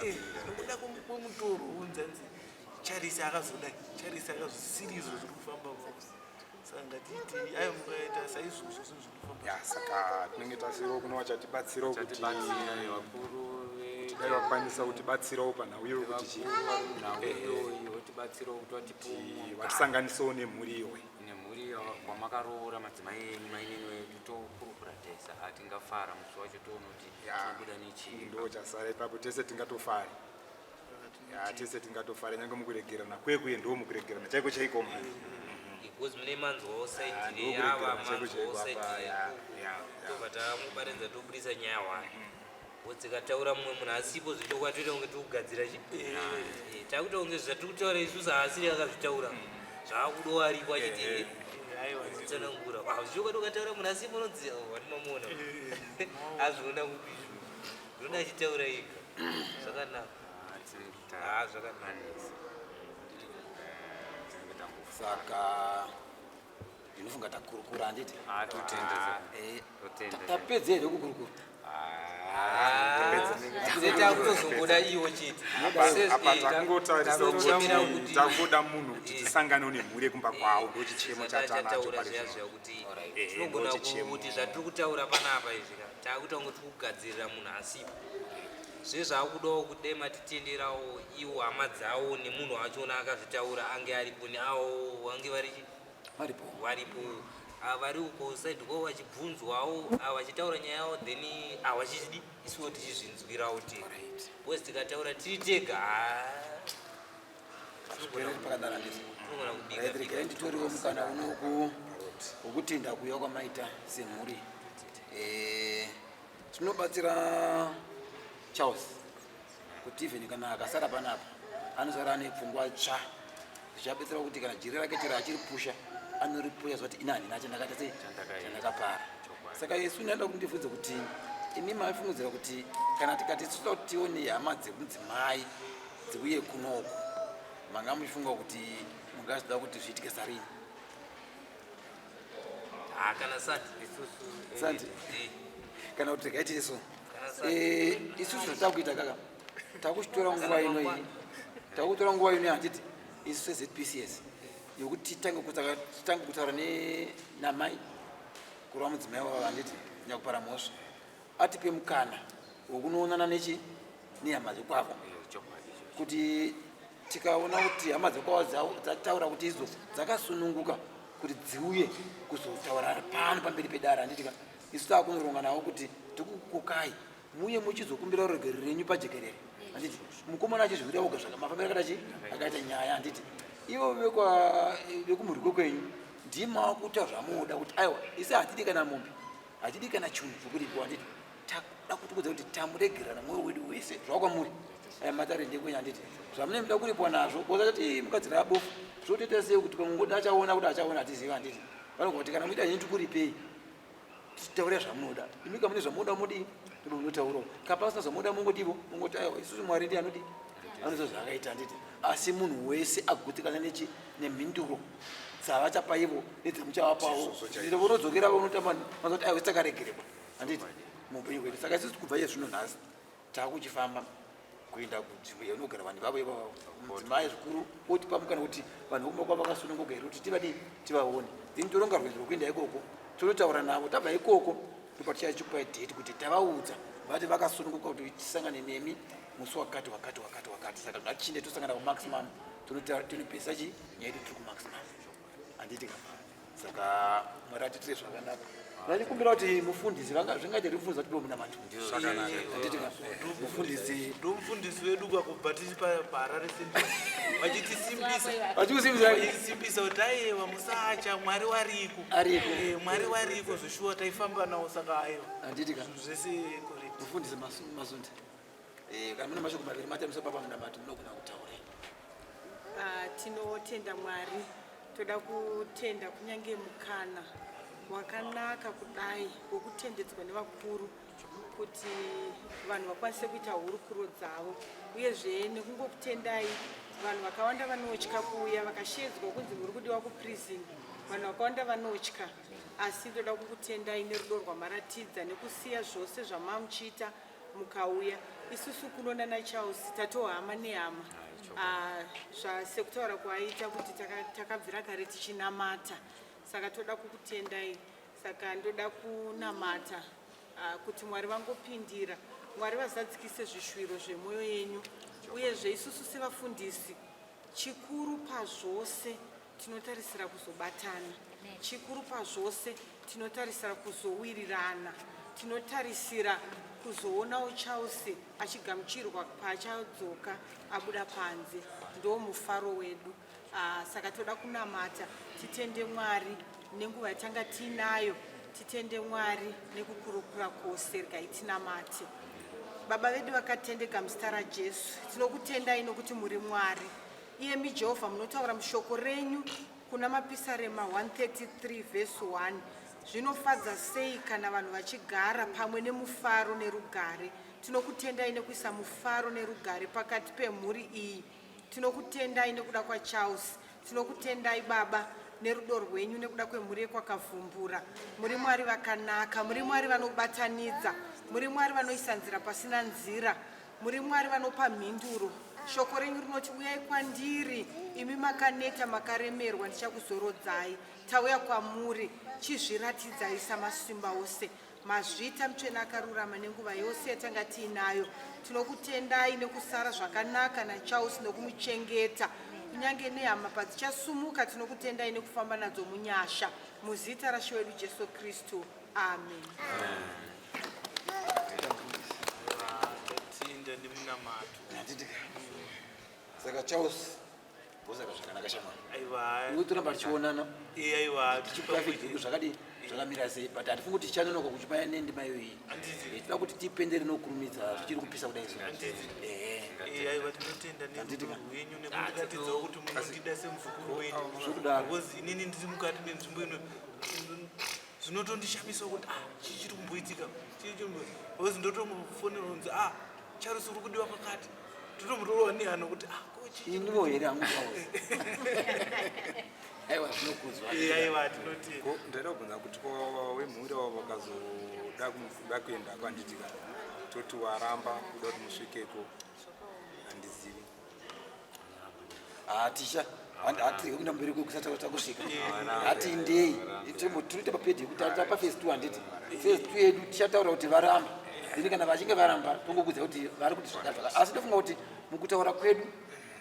Eh, nekuda kwemutorwa unzanzi Charisi akazodai, Charisi akazosiri izvo zviri kufamba ko. Saka ngatiti ayo mukaita saizvozvo zvinhu zvinofamba. Ya, saka tinenge tasirawo kune vachatibatsirawo kuti Vachatibatsira, vakuru kuti dai vakwanisa kutibatsirawo panhau iyoyo kuti chii nhau iyoyi votibatsirawo kuti vatipe vatisanganisewo nemhuri iyoyi. Nemhuri wamakaroora madzimai enyu mainini wedu tokurukura tese hatingafara musi wacho toona kuti tinobuda nechii. Ndo chasara ipapo tese tingatofari. Ya, tese tingatofara nyange mukuregerana kwekuye ndo mukuregerana chaiko chaiko mhani. Because mune manzwawo Ah, saidi ndokuregerana reava chaiko manzwawo chaiko saidi apa, ya, rekuku ya, tobva tamubatanidza tobudisa nyaya hwani dzikataura mumwe munhu asipo zvechokwadi toita kunge tiri kugadzira chi Eh, takuita kunge zvatiri kutaura isusu haasiri akazvitaura zvaakudowo aripo achiti tsanangura zvechokwadi ukataura munhu asipo unonzi wani mamuona azviona kupi izvo zvinoda achitaura ega zvakanaka. Ah, zvakanaka. Saka ndinofunga takurukura, handiti? Totenda. Eh, Totenda. Tapedza here kukurukura? Takutozongoda iwo chete. Apa takungotarisa Takuchemera kuti kuti takungoda munhu kuti tisanganewo nemhuri yekumba kwavo, ndo chichemo chatanacho Tataura pari zviya zvino. zviya kuti Ehe, tinogona ndo chichemo. kuti zvatiri kutaura panapa izvi ka takuita kunge tiri kugadzirira munhu asipo zvezvaakudawo kuti dai matitenderawo iwo hama dzawo nemunhu wachona akazvitaura ange aripo neawo vange vari varipo varipo ava vari uko side kwavo vachibvunzwawo ava vachitaura nyaya yavo then ava vachidi isuwo tichizvinzwirawo tega because tikataura tiri tega Zvipereri pakadaro, handiti? tinogona kubika Right, regai nditoriwo mukana uno wokutenda kuuya kwamaita semhuri. Eh, tinobatsira Charles kuti even kana akasara panapa anosara ane pfungwa tsva, zvichabetsera kuti kana jiri rake chero achiripusha anoripusha zvati ina handina chandakaita sei chandakapara. Saka isu ndaida kuti ndibvunze kuti imi maifungidzira kuti kana tikati tinoda kuti tione hama dzemudzimai dziuye kunoku, manga muchifunga kuti mungazoda kuti zviitike sarini? Ah, kana sati. Sati kana kuti regai tiiso Kana sati. Eh, isusu zvatakuita kaka takuchitora nguva inoyi, takutora nguva inoyi, handiti? Isu seZPCS yokuti titange kutaura namai kureva mudzimai wavo, handiti, nyakupara mhosva, atipe mukana wekunoonana nechi nehama dzekwavo, kuti tikaona kuti hama dzekwavo dzataura kuti idzo dzakasununguka kuti dziuye kuzotaura pano pamberi pedare, handitika? Isu taakunoronga navo kuti tikukukokai muye muchizokumbira ruregerero renyu pajekerere, handiti? Mukomana achizviwira oga mafambiro akaita chi akaita nyaya, handiti? Ivo vekumhuri kwenyu ndima kuita zvamunoda kuti aiwa, isi hatidi kana mombe, hatidi kana chinhu chokuripiwa, handiti? Takuda kutikudza kuti tamuregerera mwoyo wedu wese zvava kwamuri. Aya matare ndekwenyu, handiti? Zvamunenge muda kuripwa nazvo kozati mukadzi raabofu zvotoita sei kuti pamwe ngodi achaona kuti achaona hatizivi, handiti? Vanogona kuti kana muita henyu tikuripei, titaure zvamunoda. Imi kamune zvamunoda mudii tobe munotaurawo kapasina zvamunoda mungodivo mungoti aiwa, isusu Mwari ndiye anodii anoziva zvaakaita, handiti? Asi munhu wese agutsikana nechi nemhinduro dzavachapa ivo nedzamuchavapawo, vonodzokera vonotamba mazoti aiwa, takaregererwa, handiti, muupenyu hwedu. Saka isusu kubva iye zvino nhasi taakuchifamba kuenda kunzvimbo yaunogara vanhu vavo ivavo mudzimai zvikuru otipa mukana kuti vanhu vokumba kwavo vakasununguka here kuti tivadii tivaone. Then toronga rwendo rwekuenda ikoko, tonotaura navo. Tabva ikoko ndopa tichachipai date kuti tavaudza vati vakasununguka kuti tisangane nemi musi wakati wakati wakati wakati. Saka ngatichinde tosangana kuMaximum, tonopesa chi nyaya yedu tiri kuMaximum, handiti ka? Saka Mwari atiitire zvakanaka. Vandikumbira kuti mufundisi vanga zvingaite mufundisi vatipe munamato. Handiti ka? Mufundisi ndomufundisi wedu kwa kubva tiri paHarare Central vachitisimbisa Vachikusimbisa? Vachitisimbisa kuti aiwa musacha Mwari wariko. Ariko. Eh, Mwari wariko zveshuwa taifamba nawo saka aiwa. Handiti ka? Zvinhu zvese correct. Mufundisi Masunde. Eh, kana mune mashoko maviri matatu papa munamato munogona kutaura. Ah, tinotenda Mwari, toda kutenda kunyange mukana wakanaka kudai wokutendedzwa nevakuru kuti vanhu vakwanise kuita hurukuro dzavo, uyezve nekungokutendai. Vanhu vakawanda vanotya kuuya vakashedzwa kunzi muri kudiwa kuprison, vanhu vakawanda vanotya, asi ndoda kukutendai nerudo rwamaratidza nekusiya zvose zvamamuchiita mukauya. Isusu kuno nana Charles tatohama nehama. Ah, sekutaura kwaaita kuti takabvira kare tichinamata, saka toda kukutendai. Saka ndoda kunamata kuti Mwari vangopindira, Mwari vazadzikise zvishuviro zvemwoyo yenyu. Uyezve isusu sevafundisi, chikuru pazvose tinotarisira kuzobatana, chikuru pazvose tinotarisira kuzowirirana, tinotarisira kuzoonawo Charles achigamuchirwa paachadzoka abuda panze. Ndo mufaro wedu. Saka toda kunamata titende Mwari nenguva yatanga tiinayo, titende Mwari nekukurukura kwose. Regai tinamate. Baba vedu vakatendeka, muzita raJesu tinokutendai nokuti muri Mwari. Iyemi Jehovha munotaura mushoko renyu kuna Mapisarema 133 vhesi 1, zvinofadza sei kana vanhu vachigara pamwe nemufaro nerugare. Tinokutendai nekuisa mufaro nerugare pakati pemhuri iyi. Tinokutendai nekuda kwaCharles. Tinokutendai Baba nerudo rwenyu nekuda kwemhuri yekwaKavhumbura. Muri Mwari vakanaka, muri Mwari vanobatanidza, muri Mwari vanoisa nzira pasina nzira, muri Mwari vanopa mhinduro. Shoko renyu rinoti, uyai kwandiri imi makaneta makaremerwa, ndichakuzorodzai. Tauya kwamuri, chizviratidzai samasimba ose. Mazvita Mutsvene akarurama nenguva yose yatanga tiinayo. Tinokutendai nekusara zvakanaka naCharles nokumuchengeta. Kunyange nehama padzichasumuka, tinokutendai nekufamba nadzo munyasha. Muzita raShe wedu Jesu Kristu. Amen. Ndatenda nemunamato. Saka Charles, bosaka zvakanaka shamwari. Aiwa. Iwe toramba tichionana. Eh, aiwa. Tichipa feedback zvakadii zvakamira sei, but hatifungi kuti tichanonoka kuchipa nendima iyoyi. Tinoda kuti tipendere nokurumidza zvichiri kupisa kudai so. Eh, aiwa, tinotenda nerudo rwenyu nekundiratidzawo kuti munondida semuzukuru wenyu. Zvokudaro. Because inini ndiri mukati menzvimbo ino, zvinotondishamisa kuti ah, chii chiri kumboitika, chii chiri kumboitika, because ndotomufonera kunzi, ah, Charles uri kudiwa kwakati, totomutorwa nehana kuti ah, ko chii chiri Iniwo here hangu Charles? Aiwa, zvinokudzwa. Eh, aiwa, tinotenda. Ko ndaida kubvunza kuti ko wemhuri wavo vakazoda kuda kuendako, handitika toti waramba kuda kuti musvikeko, handizivi. Ah, tisha hatirege kuenda mberi kusati takusvika, hatindei tinoita papedhi yekuti ta paphase 2, handiti? Phase 2 yedu tichataura kuti varamba, then kana vachinge varamba tongokudza kuti vari kuti zvakati zvakati. Asi tofunga kuti mukutaura kwedu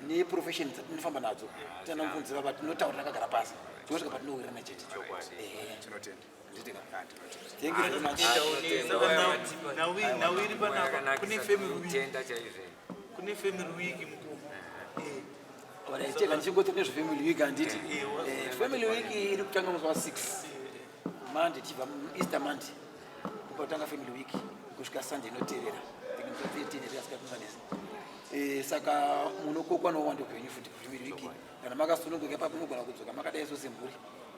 neprofession dzatinofamba nadzo, tana mubvunzi vava, tinotaura takagara pasi, tinosvika patinowirirana chete. Tinotenda. Handitika? Thank you very much. Nhau iri panapa kune family week. Tenda chaizvo. Kune family week, mukuru. Alright, cheka ndichingoti nezvefamily week, handiti? Family week iri kutanga musi wa6 Monday, tichibva Easter Monday kubva kutanga family week kusvika Sunday inotevera, 13. Saka munokokwa nouwando hwenyu futi family week. Kana makasununguka ipapo, munogona kudzoka makadai so semhuri,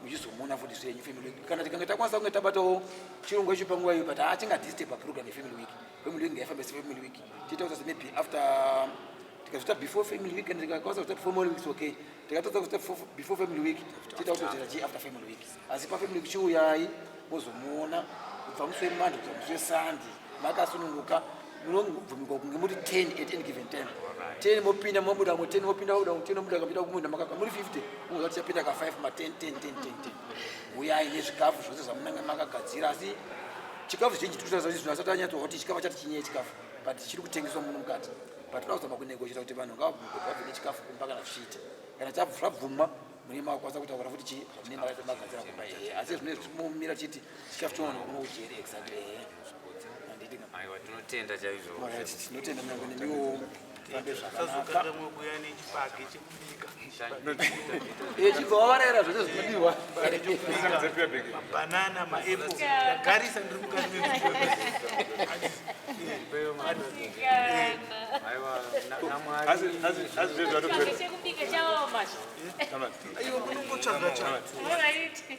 muchizomuona futi zvenyu family week. Kana tikange takwanisa kunge tabatawo chirongwa icho panguva iyo, but hatingadisturba program yefamily week. Family week ngaifambe sefamily week. Tiita kuti maybe after tikazvita before family week, and tikakwanisa kuita before family week, it's okay. Tikatadza kuita before family week, tiita kutozoita chii after family week. Asi pafamily week chiuyai mozomuona kubva musi weMonday kubva musi weSunday makasununguka. Munobvumikwa kunge muri 10 at any given time. 10 mopinda mobuda mo, 10 mopinda mobuda mo, 10 mobuda kapinda kumunda makaka muri 50, ungoza tichapinda ka 5 ma 10 10 10 10 10. Uyai nezvikafu zvose zvamunenge makagadzira, asi chikafu zhinji tiri kutaura zvinhu asati anyatsoa kuti chikafu chati chinyeye chikafu, but chiri kutengeswa muno mukati. But toda kuzama kunegotiate kuti vanhu ngavabvumike kuti vabve nechikafu kumba kana zvichiita. Kana zvabvumwa. Mune makwanisa kutaura futi chii zvamune makaita magadzira kumba ehe. Asi zvine zvimomira chiti chikafu chinowanikwa kuno kujeri exactly ehe. Handiti ka? Aiwa tinotenda chaizvo. Alright, tinotenda nyangwe nemiwo fambe zvakanaka. Sazokangamwe kuuya nechibage chekubika. Eh, chibva wavarayira zvose zvinodiwa. Mabanana, maapple. Ndagarisa ndiri mukati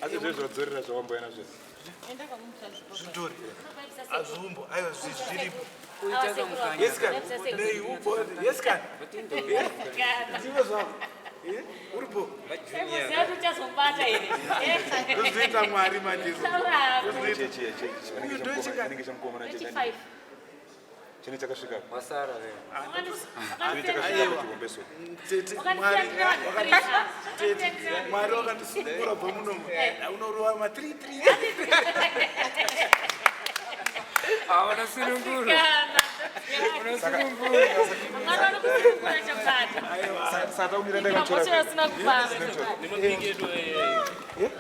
Asi zvezvadzorera zvawamboya nazvo. Zvidhori. Azvumbo, aiwa zviripo. Yes kan. Nei upo. Yes kan. Ndivo zvako. Eh, uripo. Uchazobata here? Ndozvinoita Mwari manje. Chinenge chamukomana Chifive. Chine chakasvika. Wasara ve. Chine chakasvika pachihombe so. Tete, Mwari tete, Mwari wakandisungura bva munomu. Unorova ma 3 3. Ah, unosunungurwa. Unosunungurwa. Saka takumira ndakamutora. Asina kupara. Nemabiki edu eh.